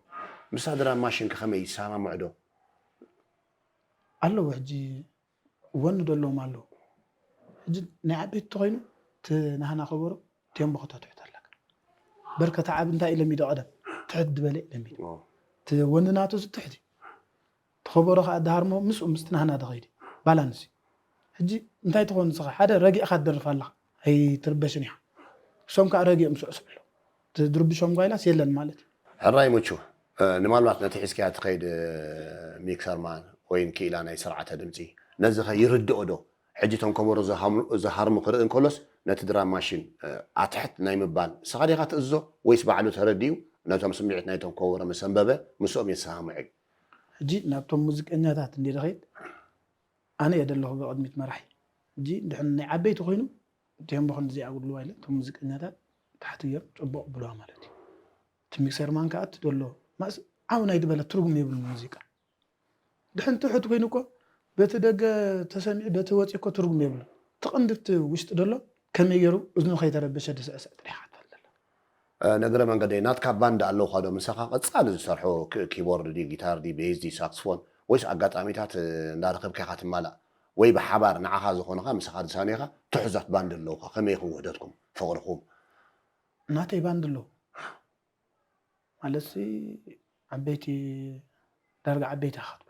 ምስታ ድራም ማሽን ከ ከመይ ይሰማምዑ ዶ ኣለዉ ሕጂ ወኒ ዘለዎም ኣለዉ ሕጂ ናይ ዓበይቲ ተኮይኑ እቲ ናህና ከበሮ ቴምቦ ከተትሕት ኣለካ በርከ ተዓብ እንታይ ለሚዶ ቀደም ትሕት ዝበለ ለሚዶ እቲ ወኒ ናቱ ትሕት ተኸበሮ ከዓ ዳሃርሞ ምስኡ ምስቲ ናህና ደኸይዲ ባላንስ ሕጂ እንታይ ትኾን ንስኻ ሓደ ረጊእኻ ትደርፍ ኣለኻ ኣይትርበሽን ኢኻ እሶም ከዓ ረጊኦም ስዕስዑ ኣለዉ ዝድርብሾም ጓይላስ የለን ማለት እዩ ሕራይ ምቹ ንምናልባት ነቲ ሒዝካያ ትኸይድ ሚክሰርማን ወይን ክኢላ ናይ ስርዓተ ድምፂ ነዚ ኸ ይርድኦ ዶ ሕጂ እቶም ከበሮ ዝሃርሙ ክርኢ እንከሎስ ነቲ ድራም ማሽን ኣትሕት ናይ ምባል ንስኻ ዲኻ ትእዝዞ ወይስ ባዕሉ ተረዲኡ ነቶም ስምዒት ናይቶም ከበሮ ምስ ኣንበበ ምስኦም የሰማምዕ እዩ ሕጂ ናብቶም ሙዚቀኛታት እንዲ ድኸይድ ኣነ እየ ደለኹ ብቕድሚት መራሒ ሕጂ እንድሕን ናይ ዓበይቲ ኮይኑ ቴምቦ ክንዲ ዘይኣጉድልዋ ኢለ እቶም ሙዚቀኛታት ታሕቲ እዮም ፅቡቕ ብልዋ ማለት እዩ እቲ ሚክሰር ማን ከዓ እቲ ደሎ ማስ ዓው ናይ ድበለ ትርጉም የብሉ ሙዚቃ ድሕን ትሑት ኮይኑ እኮ በቲ ደገ ተሰሚዑ በቲ ወፂ እኮ ትርጉም የብሉ እቲ ቅንድብቲ ውሽጢ ደሎ ከመይ ገይሩ እዝኑ ከይተረበሸ ድስዕስዕ ጥሪሓ ክትፈልጥ ኣለካ ነገረ መንገደይ ናትካ ባንድ ኣለውካ ዶ ምሳኻ ቀጻሊ ዝሰርሖ ኪቦርድ ድዩ ጊታር ድዩ ቤዝ ድዩ ሳክስፎን ወይስ ኣጋጣሚታት እንዳረኸብካ ኢኻ ትማላእ ወይ ብሓባር ንዓኻ ዝኾንኻ ምሳኻ ዝሳነኻ ትሑዛት ባንድ ኣለውካ ከመይ ኢኹም ውህደትኩም ፍቕርኹም ናተይ ባንድ ኣለዉ ማለት ዓበይቲ ዳርጋ ዓበይቲ ኢኻ ትብሎ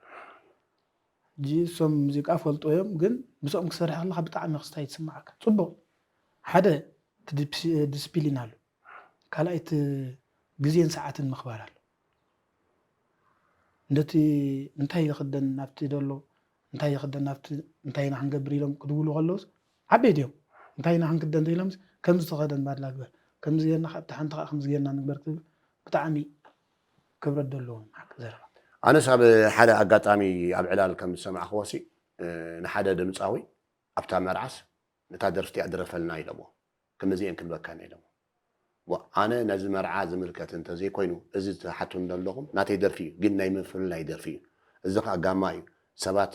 ሕጂ እሶም ሙዚቃ ፈልጦ እዮም ግን ምስኦም ክሰርሕ ከለካ ብጣዕሚ ክስታይ ትስማዓካ ፅቡቅ ሓደ ዲስፕሊን ኣሎ ካልኣይ እቲ ግዜን ሰዓትን ምኽባር ኣሎ ነቲ እንታይ ይኽደን ናብቲ ደሎ እንታይ ይኽደን ናብቲ እንታይ ኢና ክንገብር ኢሎም ክድውሉ ከለውስ ዓበይቲ እዮም እንታይ ኢና ክንክደን ኢሎም ከምዚ ተኸደን ባድላ ግበር ከምዚ ጌርና ካብቲ ሓንቲ ከዓ ከምዚ ጌርና ንግበር ክብል ብጣዕሚ ክብረት ዘለዎም ሓቂ ዘረባ ኣነስ ኣብ ሓደ ኣጋጣሚ ኣብ ዕላል ከም ዝሰማዕክዎ ሲ ንሓደ ድምፃዊ ኣብታ መርዓስ ነታ ደርፊ እቲኣ ድረፈልና ኢሎሞ ክምዚኤን ክንበካን ኢሎሞ ኣነ ነዚ መርዓ ዝምልከት እንተዘይኮይኑ እዚ ትሓቱኒ ዘለኹም ናተይ ደርፊ እዩ ግን ናይ ምፍልላይ ደርፊ እዩ እዚ ከዓ ጋማ እዩ ሰባት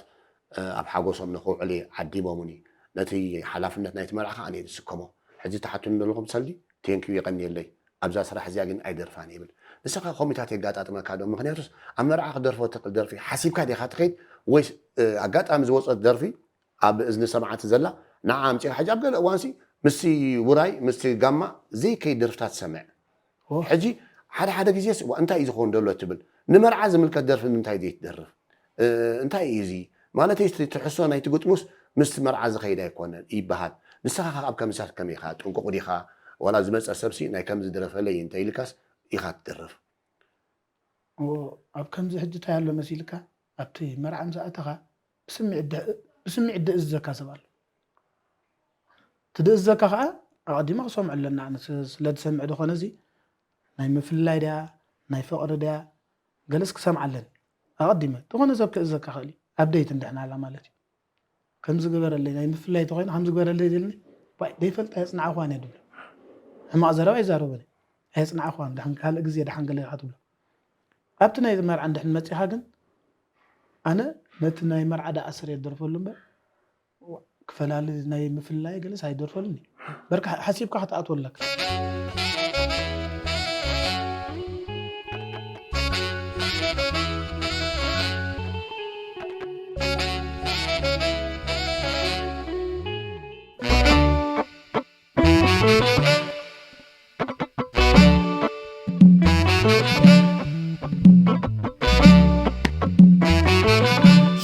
ኣብ ሓጎሶም ንኽውዕሉ ዓዲሞምኒ ነቲ ሓላፍነት ናይቲ መርዓ ከዓ ኣነ ዝስከሞ ሕዚ ትሓቱኒ ዘለኹም ሰልዲ ቴንኪዩ የቐንየለይ ኣብዛ ስራሕ እዚኣ ግን ኣይደርፋን ይብል ንስኻ ኮሚታት የጋጣጥመካ ዶ ምክንያቱስ ኣብ መርዓ ክደርፎ ትኽእል ደርፊ ሓሲብካ ዲኻ ትኸይድ ወይስ ኣጋጣሚ ዝወፀት ደርፊ ኣብ እዝኒ ሰማዕቲ ዘላ ንዓ ኣምፂኻ ሕጂ ኣብ ገለ እዋንሲ ምስቲ ውራይ ምስቲ ጋማ ዘይከይድ ደርፍታት ትሰምዕ ሕጂ ሓደ ሓደ ግዜስ እንታይ እዩ ዝኸውን ዘሎ ትብል ንመርዓ ዝምልከት ደርፊ ንምንታይ ዘይትደርፍ እንታይ እዩ እዚ ማለተይ ትሕሶ ናይቲ ግጥሙስ ምስቲ መርዓ ዝኸይድ ኣይኮነን ይበሃል ንስኻ ከ ኣብ ከምሳት ከመይ ኢኻ ጥንቁቕ ዲኻ ዋላ ዝመፀ ሰብሲ ናይ ከምዚ ድረፈለይ እንተ ኢልካስ ኢኻ ትድርፍ። ኣብ ከምዚ ሕጂ እንታይ ኣሎ መሲልካ ኣብቲ መርዓ ምስ ኣተኻ ብስምዒት ድእዝዘካ ሰብ ኣሎ። ትድእዘካ ከዓ ኣቐዲመ ክሰምዑ ኣለና። ኣነ ስለ ዝሰምዕ ዝኾነ እዚ ናይ ምፍልላይ ድያ ናይ ፍቕሪ ድያ ገለስ ክሰምዓ ኣለኒ። ኣቐዲመ ዝኾነ ሰብ ክእዘካ ክእል እዩ። ኣብ ደይት እንድሕናላ ማለት እዩ። ከምዚ ግበረለይ ናይ ምፍላይ ተኮይኑ ከምዚ ግበረለይ ዝልኒ ዋይ ደይፈልጥ ኣየፅናዕኳን እየ ድብሎ። ሕማቕ ዘረባ ኣይዛረበን። ኣየፅናዕኳን ድሓን ካልእ ግዜ ድሓን ገለ ኢኻ ትብሎ። ኣብቲ ናይ መርዓ እንድሕን መፂኻ ግን ኣነ ነቲ ናይ መርዓ ዳ ኣስር እየ ዝደርፈሉ እምበር ክፈላሊ ናይ ምፍላይ ገለስ ኣይደርፈሉን እዩ። በርካ ሓሲብካ ክትኣትወለካ።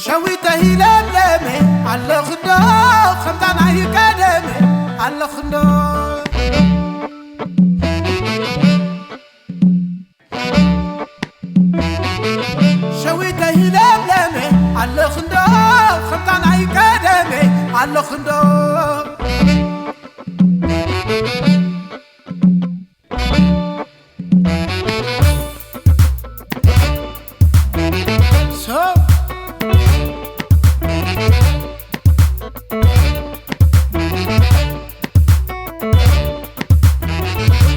ሸዊተይ ለምለመ ኣለኽዶ ከምታ ናይ ቀደመ ኣለኽዶ ሸዊተይ ለምለመ ኣለኽዶ ከምታ ናይ ቀደመ ኣለኽዶ So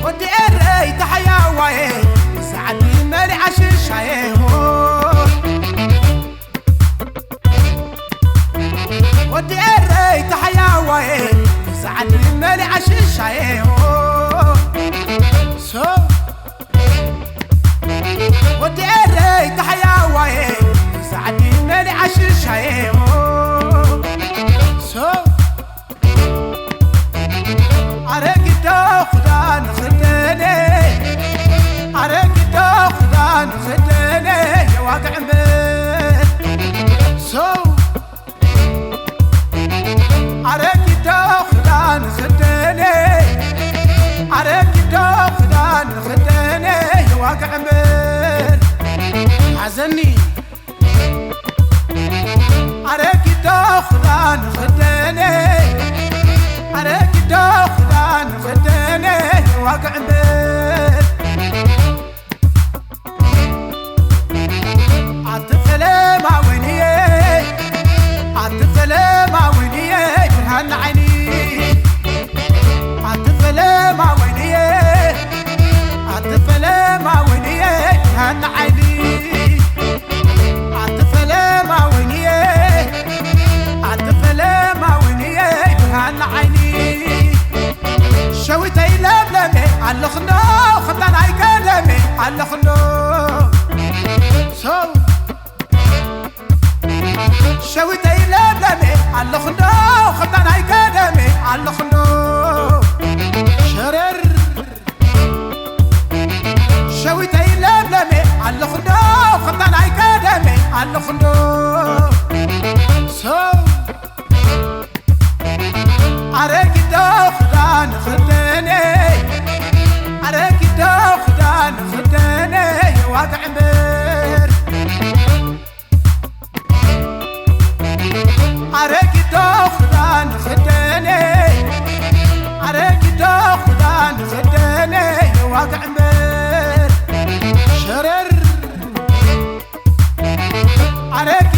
ወዲ ኤረይ ተሓያዋየ ሰዓዲ መሊዓ ሽሻየ ሆ ወዲ ኤረይ ተሓያዋየ ሰዓዲ መሊዓ ሽሻየ ሆ So ወዲ ኤረይ ተሓያዋየ ሰዓዲ መሊዓ ሽሻየ ሆ So ኣረጊዶ ክዳን ክደነ ኣረጊዶ ክዳን ክደነ የዋግዕ እምበር ሰው ኣረጊዶ ክዳን ክደነ ኣረጊዶ ክዳን ክደነ የዋግዕ እምበር ሓዘኒ ኣረጊዶ ክዳን ክደነ ኣረጊዶ ክዳን ክደነ ዋግዕ እምበር ኣቲ ፈለማ ወይንየ ኣቲ ፈለማ ወይንየ ብርሃን ዓይኒ ኣቲ ፈለማ ወይንየ ኣቲ ፈለማ ወይንየ ብርሃን ዓይኒ ኣቲ ፈለማ ወይንየ ኣቲ ፈለማ ወይንየ ብርሃን ዓይኒ ሸዊተይ ለምለመ ኣለኽንዶ ከምታ ናይ ቀደመ ኣለኽንዶ ሰው ሸዊተይ ለምለመ ኣለኽንዶ ከምታ ናይ ቀደመ ኣለኽንዶ ሸረር ሸዊተይ ለምለመ ኣለኽንዶ ከምታ ናይ ቀደመ ኣለኽንዶ ሰው ኣረጊዶ ክዳን ክደነ ኣረጊዶ ክዳን ክደነ የዋግዕ እምበር ኣረጊዶ ክዳን ክደነ ኣረጊዶ ክዳን ክደነ የዋግዕ እምበር ሸረር ኣረጊ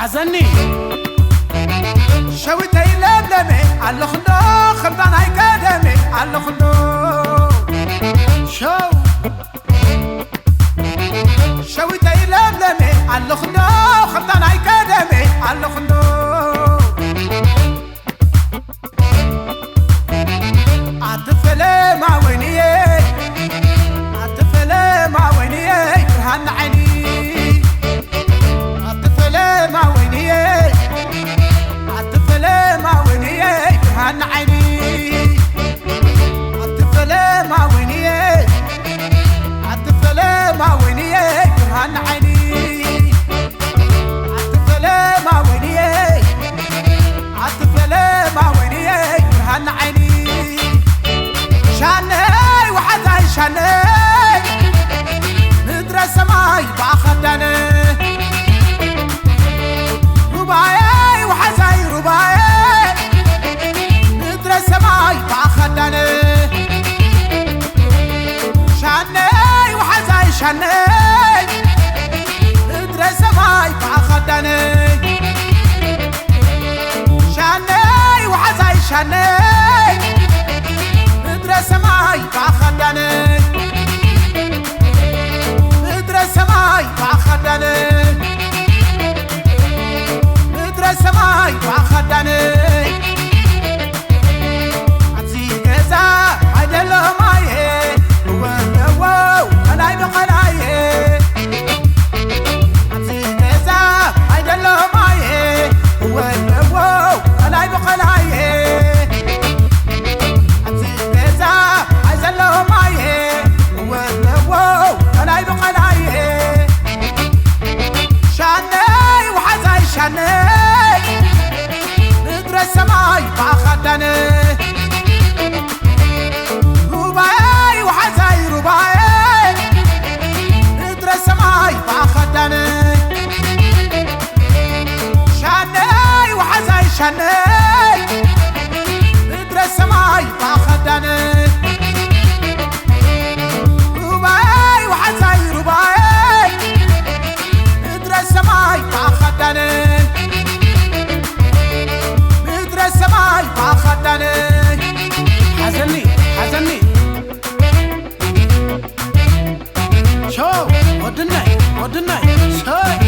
ሓዘኒ ሸዊተይ ለምለመ ኣለኹ እንዶ ከምታ ናይ ቀደመ ኣለኹ እንዶ ሸው ሸዊተይ ለምለመ ኣለኹ እንዶ ከምታ ናይ ቀደመ ኣለኹ እንዶ ኣቲ ፈለማ ወይንየ ኣቲ ፈለማ ወይንየ ብርሃን ዓይኒ ኣቲ ፈለማ ወይንየ ኣቲ ፈለማ ወይንየ ብርሃን ዓይኒ ኣቲ ፈለማ ወይንየ ኣቲ ፈለማ ወይንየ ብርሃን ዓይኒ ኣቲ ፈለማ ወይንየ ኣቲ ፈለማ ወይንየ ብርሃን ዓይኒ ሻነይ ወሓዛይ ሻነይ ምድረ ሰማይ ብኣኸዳነ ሩባየይ ወሓዛይ ሩባየ ምድረ ሰማይ ብኣኸዳነ ሻነይ ወሓዛይ ሻነይ ምድረ ሰማይ ብኣኸዳነ ሻነይ ወሓዛይ ሻነይ ምድረ ሰማይ ብኣኸዳነ ምድረ ሰማይ ብኣኸዳነ ምድረ ሰማይ ብኣኸዳነ ኣብዚ ገዛ ኣይደለማየ እወለዎ ከላይ ብኸላየ ኣብዚ ገዛ ኣይደለማየ እወለዎ ከላይ ብኸላየ ኣብዚ ገዛ ኣይዘለማየ እወለዎ ከላይ ብኸላየ ሻነይ ወሓዛይ ሻነይ ምድረ ሰማይ ብኣኻዳነ ሩባየይ ወሓዛይ ሩባየ ምድረ ሰማይ ብኣኻዳነ ሻነይ ወሓዛይ ሻነይ ምድረ ሰማይ ብኣኻዳነ ሩባየይ ወሓዛይ ሩባየ ምድረ ሰማይ ብኣኻዳነ ምድረ ሰማይ ብኣኻዳነ ሓዘኒ ሓዘኒ ሸው ወድናይ ወድናይ ሸይ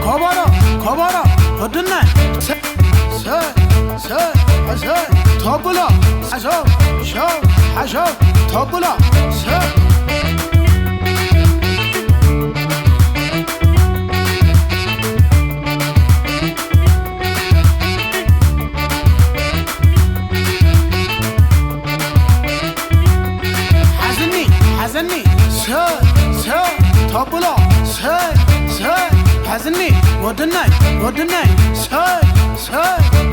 ከበሮ ከበሮ ወድነ ሰ ሰ ሰ ተብሎ ሓሾ ሾ ሓሾ ተብሎ ሰ ሓዝኒ ሓዘኒ ሰ ሰ ተብሎ ሰ ሰ ሓዝኒ ወድናይ ወድናይ ሰ ሰ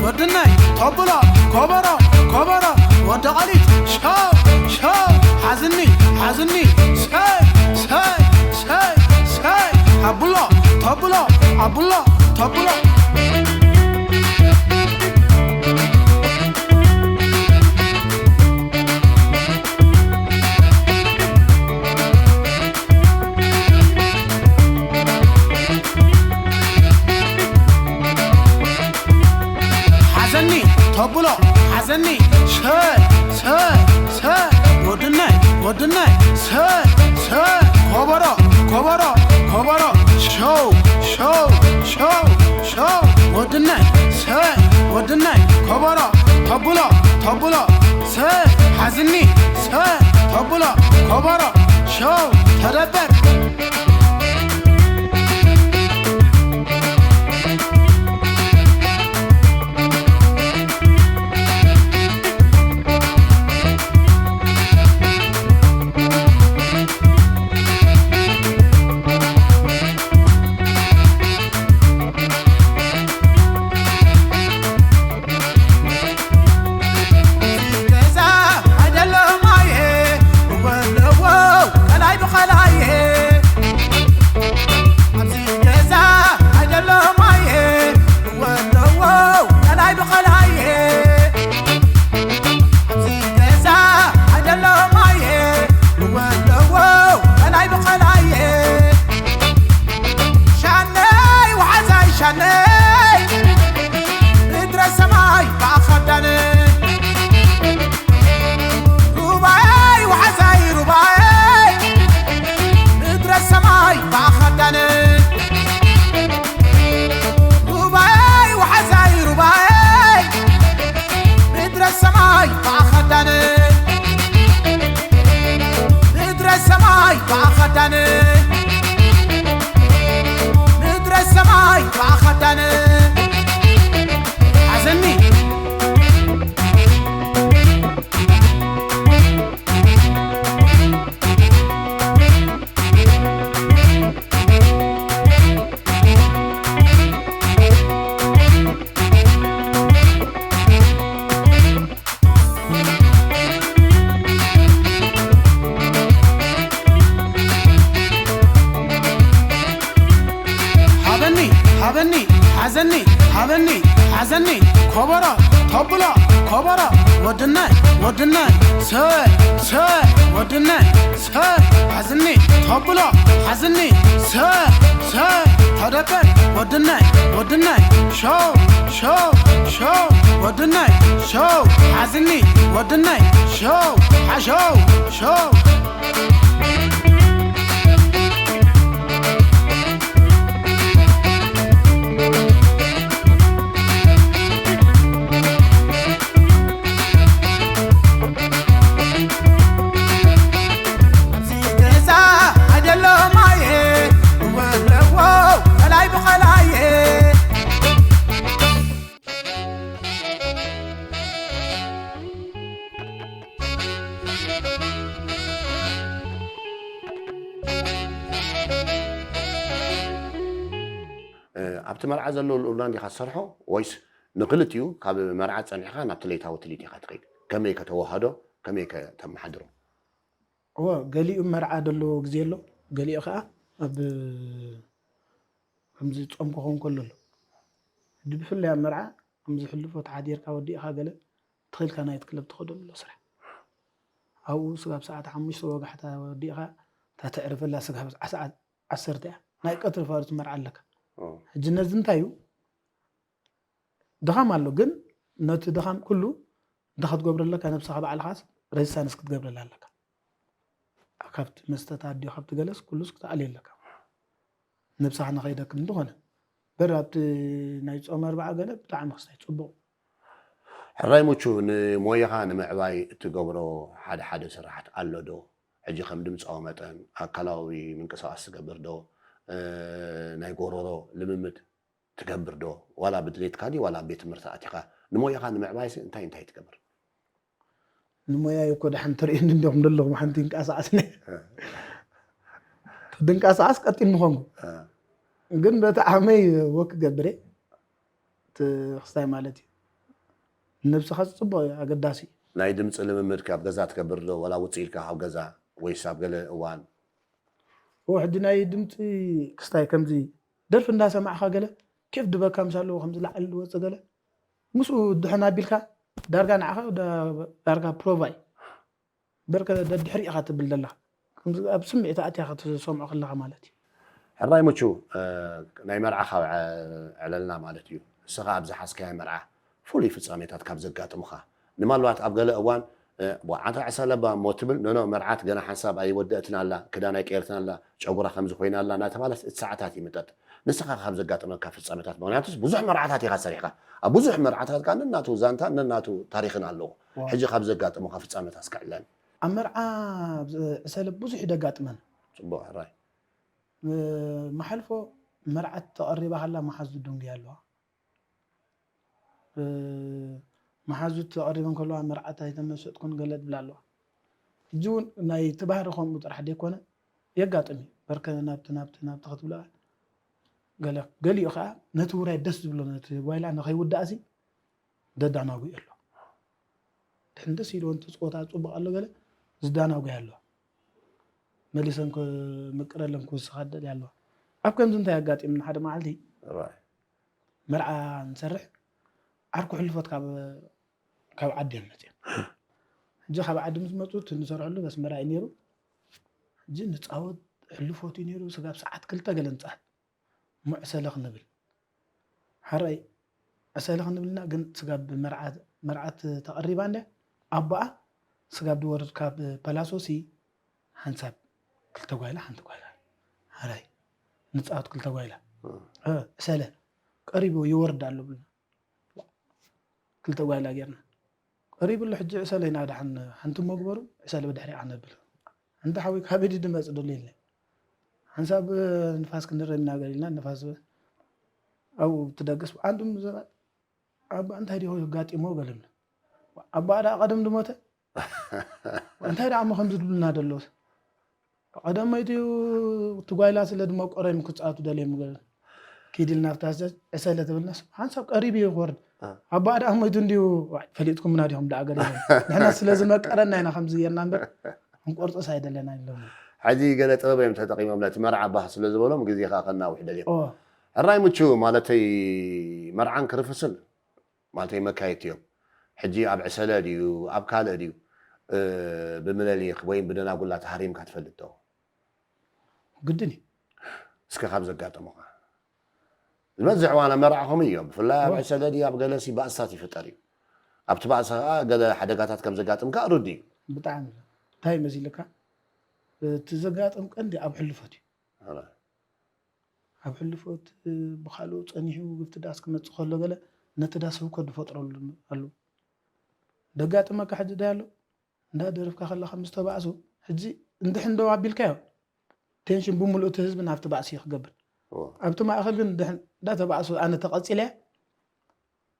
ወድናይ ተብሎ ከበሮ ከበሮ ወዲ ቐሊት ሸው ሸው ሓዝኒ ሓዝኒ ሰ ሰ ሰ ሰ ኣቡሎ ተብሎ ኣቡሎ ተብሎ ሓዘኒ ተብሎ ሓዘኒ ሰ ሰ ሰ ወድናይ ወድናይ ሰ ሰ ከበሮ ከበሮ ከበሮ ሸው ሸው ሸው ሸው ወድናይ ሰ ወድናይ ከበሮ ተብሎ ተብሎ ሰ ሓዝኒ ሰ ተብሎ ከበሮ ሸው ተደበቅ ገዛ ኣይደለማየ እወለዎ ከላይ ብኸ ብኣኻዳን ምድረ ሰማይ ብኣኻዳን ሓዘኒ ሃበኒ ሃበኒ ሓዘኒ ሃበኒ ሓዘኒ ኮበሮ ተብሎ ኮበሮ ወድነ ወድነ ሰ ሰ ወድነ ሰ ሓዝኒ ተብሎ ሓዝኒ ሰ ሰ ተደበል ወድነ ወድነ ሸው ሸው ሸው ወድነ ሸው ሓዝኒ ወድነ ሸው ሓሸው ሸው ኣብዚ ገዛ ኣደሎ ማየ እወለዎ ከላይ ብኸላየ ኣብቲ መርዓ ዘሎ ልኡልና እንዲኻ ትሰርሖ ወይስ ንክልቲኡ ካብ መርዓ ጸኒሕኻ ናብቲ ለይታዊ ትልኢት ኢኻ ትኸይድ? ከመይ ከተወሃዶ? ከመይ ከተመሓድሮ? እወ፣ ገሊኡ መርዓ ዘለዎ ግዜ ኣሎ፣ ገሊኡ ኸዓ ኣብ ከምዚ ጾም ክኸውን ከሎ ኣሎ። ሕጂ ብፍላይ ኣብ መርዓ ከምዚ ሕልፎ ተሓዲርካ ወዲእኻ ገለ ተኺልካ ናይት ክለብ ትኸደሉ ኣሎ ስራሕ። ኣብኡ ስጋብ ሰዓት ሓሙሽተ ወጋሕታ ወዲእኻ እታ ተዕርፈላ ስጋብ ሰዓት ዓሰርተ እያ። ናይ ቀትሪ ፋርስ መርዓ ኣለካ። ሕጂ ነዚ እንታይ እዩ? ድኻም ኣሎ፣ ግን ነቲ ድኻም ኩሉ እንታይ ክትገብሮ ኣለካ? ነብስኻ ባዕልኻስ ሬዚስታንስ ክትገብረላ ኣለካ። ካብቲ መስተታት ድዩ ካብቲ ገለስ ኩሉስ ክትኣልዮ ኣለካ። ነብስኻ ንኸይደክም እንተኾነ በር ኣብቲ ናይ ጾም ኣርብዓ ገለ ብጣዕሚ ክስታይ ጽቡቕ። ሕራይ ሙቹ፣ ንሞያኻ ንምዕባይ እትገብሮ ሓደ ሓደ ስራሓት ኣሎ ዶ? ሕጂ ከም ድምጻዊ መጠን ኣካላዊ ምንቅስቓስ ትገብር ዶ? እ፣ ናይ ጎሮሮ ልምምድ ትገብር ዶ? ዋላ ብድሌትካ ድዩ ዋላ ኣብ ቤት ትምህርቲ ኣቲኻ ንሞያኻ ንምዕባይሲ እንታይ እንታይ ትገብር? ንሞያይ እኮ ደሓን ትርእየኒ እንዲኹም ዘለኹም ሓንቲ እንቀሳቐስ ነ-፣ እ። ድንቀሳቐስ ቀጢን ምኾንኩ። እ። ግን በቲ ዓመይ ወክ ገብረ እቲ ክስታይ ማለት እዩ። ንነብስኻ ጽቡቕ እዩ፣ ኣገዳሲ እዩ። ናይ ድምጺ ልምምድካ ኣብ ገዛ ትገብር ዶ? ዋላ ውጽእ ኢልካ ካብ ገዛ ወይስ ኣብ ገለ እዋን? እዎ፣ ሕጂ ናይ ድምጺ ክስታይ ከምዚ ደርፊ እንዳሰማዕኻ ገለ ኬፍ ድበካ ምስ ኣለዎ ከምዚ ላዕሊ ዝወጽእ ገለ ምስኡ ድሕን ኣቢልካ ዳርጋ ንዓኻ ዳ-፣ ዳርጋ ፕሮቫ እዩ። በርከ ደድሕሪ ኢኻ ትብል ዘለኻ። ከምዚ ኣብ ስምዒት ኣእትያ ክትሰምዖ ከለኻ ማለት እዩ። ሕራይ ሙቹ፣ እ፣ ናይ መርዓ ካብ ዐ-፣ ዕለልና ማለት እዩ። ንስኻ ኣብ ዝሓዝካዮ መርዓ ፍሉይ ፍጻሜታት ካብ ዘጋጥሙኻ፣ ንማልባት ኣብ ገለ እዋን፣ እ፣ "ዋ፣ ኣንታ ዕሰለ እባ" እሞ ትብል፣ "ኖኖ፣ መርዓት ገና ሓንሳብ ኣይወደአትን ኣላ፣ ክዳን ኣይቀየርትን ኣላ፣ ጨጉራ ከምዚ ኮይና ኣላ" እናተባህለት እቲ ሰዓታት ይምጠጥ። ንስኻ ካብ ዘጋጠመካ ፍጻሜታት፣ ምኽንያቱስ ብዙሕ መርዓታት ኢኻ ሰሪሕካ። ኣብ ብዙሕ መርዓታት ከኣ ነናቱ ዛንታን ነናቱ ታሪኽን ኣለዎ። ዋው። ሕጂ ካብ ዘጋጠሙኻ ፍጻሜታት እስከ ዕለኒ። ኣብ መርዓ፣ ኣብ ዕሰለ ብዙሕ እዩ ደጋጥመን። ጽቡቕ፣ ሕራይ። እ፣ መሓልፎ መርዓት ተቐሪባ ከላ መሓዙ ደንጉያ ኣለዋ። እ፣ መሓዙት ተቐሪበን ከለዋ መርዓት ኣይተመሰጥኩን ገለ ትብል ኣለዋ። ሕጂ እውን ናይ እቲ ባህሪ ከምኡ ጥራሕ ደይኮነ የጋጥም እዩ። በርከ ናብቲ፣ ናብቲ፣ ናብቲ ክትብላ ገለ፣ ገሊኡ ኸዓ ነቲ ውራይ ደስ ዝብሎ ነቲ ጓይላ ንኸይውዳእሲ ደዳናጉ ኣሎ። ድሕን ደስ ኢልዎ እንተ ጸወታ ጽቡቕ ኣሎ ገለ ዝዳናጉ ኣሎ። መሊሰን ክምቅረለን ክውስኻ ደልያ ኣለዋ። ኣብ ከምዚ እንታይ ኣጋጢምና ሓደ መዓልቲ ራይ። መርዓ ንሰርሕ ዓርኩ ሕልፎት ካብ፣ ካብ ዓዲ እዮም መፅኦም። ሕጂ ካብ ዓዲ ምስ መፁ እቲ ንሰርሐሉ በስመራ እዩ ነይሩ። ሕጂ ንፃወት ሕልፎት እዩ ነይሩ። ስጋብ ሰዓት ክልተ ገለ ንፃወት። እሞ ዕሰለ ክንብል። ሓራይ ዕሰለ ክንብልና ግን ስጋብ መርዓ፣ መርዓት ተቐሪባ እንድያ ኣቦኣ ስጋብ ድወርድ ካብ ፓላሶሲ ሓንሳብ ክልተ ጓይላ ሓንቲ ጓይላ። ሓራይ ንፃወት ክልተ ጓይላ። እ። እ፣ ዕሰለ ቀሪቡ ይወርድ ኣሎ ብልና። ክልተ ጓይላ ጌርና። ቀሪቡ ኣሎ ሕጂ ዕሰለ ኢና ደሓን ሓንቲ እሞ ግበሩ፣ ዕሰለ ብድሕሪኣ ነብል። ኣንታ ሓወይ፣ ካበይ ድዩ ድመጽእ ደሎ ኢልና። ሓንሳብ ንፋስ ክንርኢ ኢና ገለ ኢልና፣ ንፋስ ኣብኡ ትደቅስ። ኣንቱም ሰባት፣ ኣባ እንታይ ድዩ ኣጋጢምዎ ገለና። ኣባ ደኣ ቀደም ድሞተ? እንታይ ደኣ እሞ ከምዚ ድብሉና ደለዉ? ቀደም ሞይቱ፣ እቲ ጓይላ ስለ ድመቆረ እዮም ክጻወቱ ደልዮም ገለ። ኪድ ኢልና ኣብታ ዕሰለ ትብልናስ፣ ሓንሳብ ቀሪቡ እዩ ክወርድ። እ። ኣባ ደኣ ሞይቱ እንድዩ፣ ዋይ፣ ፈሊጥኩምና ዲኹም ደኣ ገለ ኢሎም። ንሕና ስለ ዝመቀረና ኢና ከምዚ ጌርና እምበር፣ ክንቆርጾስ ኣይደለና ኢሎም። ሕጂ ገለ ጥበብ እዮም ተጠቒሞም፣ ነቲ መርዓ ባህ ስለ ዝበሎም ግዜ ከኣ ከናውሕ ደልዮም። ኦ። ሕራይ ምቹ፣ ማለተይ፣ መርዓን ክርፍስን፣ ማለተይ፣ መካየድቲ እዮም። ሕጂ ኣብ ዕሰለ ድዩ፣ ኣብ ካልእ ድዩ፣ እ፣ ብምለሊኽ ወይም ብደናጉላ ተሃሪምካ ትፈልጥ ዶ? ግድን እዩ። እስከ ካብ ዘጋጠሙኻ። ዝበዝሕ እዋን ኣብ መርዓ ከምኡ እዩ። ብፍላይ ኣብ ኦ። ዕሰለ ድዩ ኣብ ገለሲ ባእስታት ይፍጠር እዩ። ኣብቲ ባእሲ ከኣ ገለ ሓደጋታት ከም ዘጋጥም ከኣ ርዱእ እዩ። ብጣዕሚ። እንታይ መሲልካ? እቲ ዘጋጥም ቀንዲ ኣብ ሕልፎት እዩ። ኣረ። ኣብ ሕልፎት፣ እ፣ ብኻልኡ ጸኒሑ ግብቲ ዳስ ክመጽእ ከሎ ገለ ነቲ ዳስ ህውከት ዝፈጥረሉ ኣሎ። ደጋጥመካ ሕጂ ዳይ ኣሎ? እንዳ ደርፍካ ከለኻ ምስ ተባእሱ፣ ሕጂ እንድሕን ደው ኣቢልካዮ፣ ቴንሽን ብምሉእ እቲ ህዝቢ ናብቲ ባእሲ እዩ ክገብር። እዎ። ኣብቲ ማእከል ግን እንድሕን እንዳተባእሱ ኣነ ተቐጺለ፣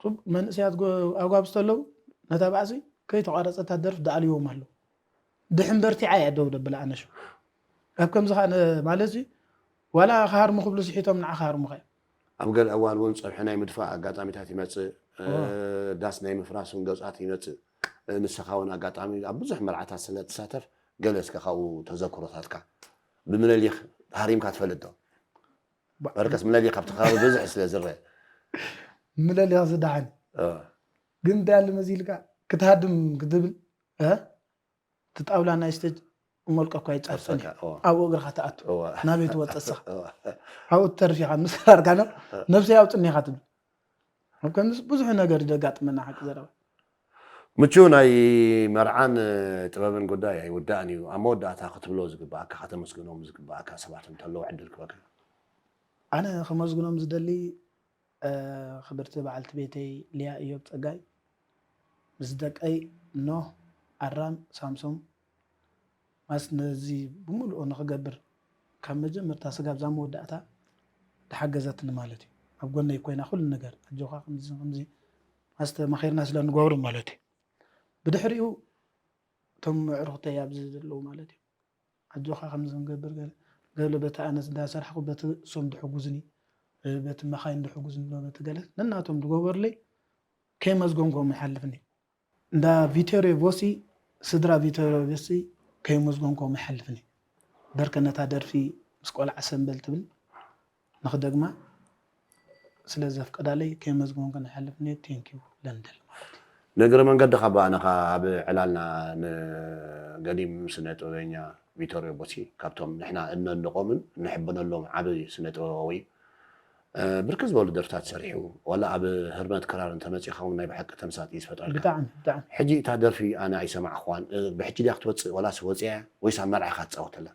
ጡብ መንእሰያት ጎ-፣ ኣጓብዝቲ ኣለዉ፣ ነታ ባእሲ ከይተቋረጸት እታ ደርፊ ደኣልይዎም ኣለዉ። ድሕን በርቲዓ እያ ደው ደብላ ኣነ ሽው። ኣብ ከምዚ ኸኣ ነ-፣ ማለት እዚ ዋላ ክሃርሙ ክብሉ ስሒቶም ንዓ ክሃርሙኻ እዮም። ኣብ ገለ እዋን እውን ጸብሒ ናይ ምድፋእ ኣጋጣሚታት ይመጽእ፣ እ፣ እዎ። ዳስ ናይ ምፍራስ እውን ገጻት ይመጽእ። እ፣ ንስኻ እውን ኣጋጣሚ ኣብ ብዙሕ መርዓታት ስለ ትሳተፍ፣ ገለ እስከ ካብኡ ተዘክሮታትካ ብምለሊኽ ተሃሪምካ ትፈልጥ ዶ? ባ-፣ በርከስ ምለሊኽ ኣብቲ ከባቢ ብዙሕ ስለ ዝረአ። ምለሊኽ ዝደሓን። እ። ግን እንታይ ኣለ መሲልካ ክትሃድም ክትብል፣ እ? እቲ ጣውላ ናይ ስቴጅ መልቀኳ ይጻፍጸን እዩ። ጸፍጸካ፣ እወ። ኣብኡ እግርኻ ትኣቱ። እወ። ናበይ ትወጽእ ንስኻ? እወ። ኣብኡ ትተርፍ ኢኻ፣ ምስ ተራርካ ነው። እወ። ነብሰይ ኣውጽኒ ኢኻ ትብል። ኣብ ከምዚ ብዙሕ ነገር ደጋጥመና ሓቂ ዘረባ። ምቹ፣ ናይ መርዓን ጥበብን ጉዳይ ኣይውዳእን እዩ። ኣብ መወዳእታ ክትብሎ ዝግባኣካ፣ ከተመስግኖም ዝግባኣካ ሰባት እንተለዉ ዕድል ክበካ። ኣነ ከመስግኖም ዝደሊ፣ እ፣ ክብርቲ በዓልቲ ቤተይ ሊያ እዮብ ጸጋይ፣ ምስ ደቀይ ኖህ፣ ኣራም፣ ሳምሶም፣ ማስ ነዚ ብምልኡ ንኽገብር ካብ መጀመርታ ስጋብ እዛ መወዳእታ ዝሓገዘትኒ ማለት እዩ። ኣብ ጎነይ ኮይና ኩሉ ነገር፣ ኣጆኻ፣ ከምዚ፣ ከምዚ፣ ማስ ተማኺርና ስለ ንገብሮ ማለት እዩ። ብድሕሪኡ እቶም ኣዕሩኽተይ ኣብዚ ዘለዉ ማለት እዩ። ኣጆኻ፣ ከምዚ ክንገብር ገለ፣ ገለ በቲ ኣነ እንዳሰርሕኩ በቲ እሶም ድሕጉዝኒ፣ በቲ መኻይን ድሕጉዝኒ፣ በቲ ገለ ነናቶም ዝገበሩለይ ከይመዝገንኮም ይሓልፍኒ። እንዳ ቪቶሪዮ ቮሲ፣ ስድራ ቪቶሪዮ ቮሲ ከይመዝገንኮም ይሓልፍኒ። በርከ ነታ ደርፊ ምስ ቆልዓ ሰምበል ትብል ንኽደግማ ስለ ዘፍቀዳለይ ከይመዝገንኮም ይሓልፍኒ። ቴንኪዩ ለንደል ማለት እዩ። ንእግረ መንገድኻ ብኣነኻ ኣብ ዕላልና ንገዲም ስነ ጥበበኛ ቪቶሪዮ ቦሲ ካብቶም ንሕና እነንቆምን እንሕበነሎም ዓቢ ስነ ጥበባዊ እዩ። እ፣ ብርክት ዝበሉ ደርፍታት ሰሪሑ፣ ዋላ ኣብ ህርመት ክራር እንተመጺኻ እውን ናይ ብሓቂ ተምሳጥ እዩ ዝፈጥረልካ። ብጣዕሚ፣ ብጣዕሚ። ሕጂ እታ ደርፊ ኣነ ኣይሰማዕኽዋን። እ፣ ብሕጂ ድያ ክትወጽእ ዋላስ ወጺኣ ወይስ ኣብ መርዓ ኢኻ ትጻወተላ?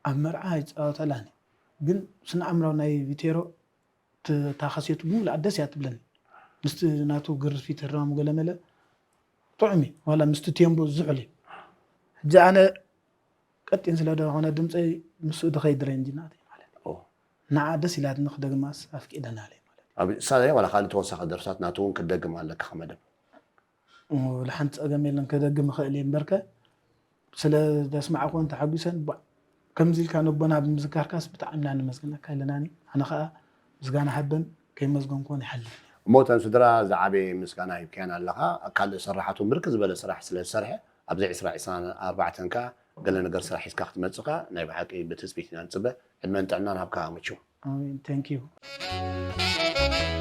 ኣብ መርዓ ኣይጻወተላን። ግን ስነ ኣእምራዊ ናይ ቪቴሮ ት-፣ እታ ካሴቱ ብምልኣ ደስ እያ ትብለኒ። ምስቲ ናቱ ግርፊ ትህራሙ ገለ መለ ጥዑም እዩ። ዋላ ምስቲ ቴምቦ ዝሑል እዩ። ሕጂ ኣነ ቀጢን ስለ ዝኾነ ድምፀይ ምስኡ ድኸይድ ሬንጅ ናተይ ማለት እዩ። ኦ። ንዓ ደስ ኢላትኒ ክደግማስ ኣፍቂደናለይ ማለት እዩ። ኣብ ሳለ ዋላ ካልእ ተወሳኺ ደርፍታት ናቱ እውን ክትደግም ኣለካ ከመደብ። ኦ፣ ለሓንቲ ጸገም የለን፣ ከደግም እኽእል እየ እምበርከ፣ ስለ ዘስማዕኩወን ተሓጒሰን፣ ባ-፣ ከምዚ ኢልካ ነቦና ብምዝካርካስ ብጣዕሚ ኢና ነመስግነካ ኢለናኒ። ኣነ ኸኣ ምስጋና ሃበን ከይመስገንኩወን ይሓልፍ። እሞ እተን ስድራ ዝዓበየ ምስጋና ሂብካየን ኣለኻ። ካልእ ሰራሓቱ ብርክት ዝበለ ስራሕ ስለ ዝሰርሐ፣ ኣብዚ ዕስራ ዕስራን ኣርባዕተን ከኣ ገለ ነገር ስራሕ ሒዝካ ክትመጽእ ከኣ ናይ ብሓቂ ብትጽቢት ኢና ንጽበ። ዕድመን ጥዕናን ሃብካ ምቹ። ኣሜን። Thank you።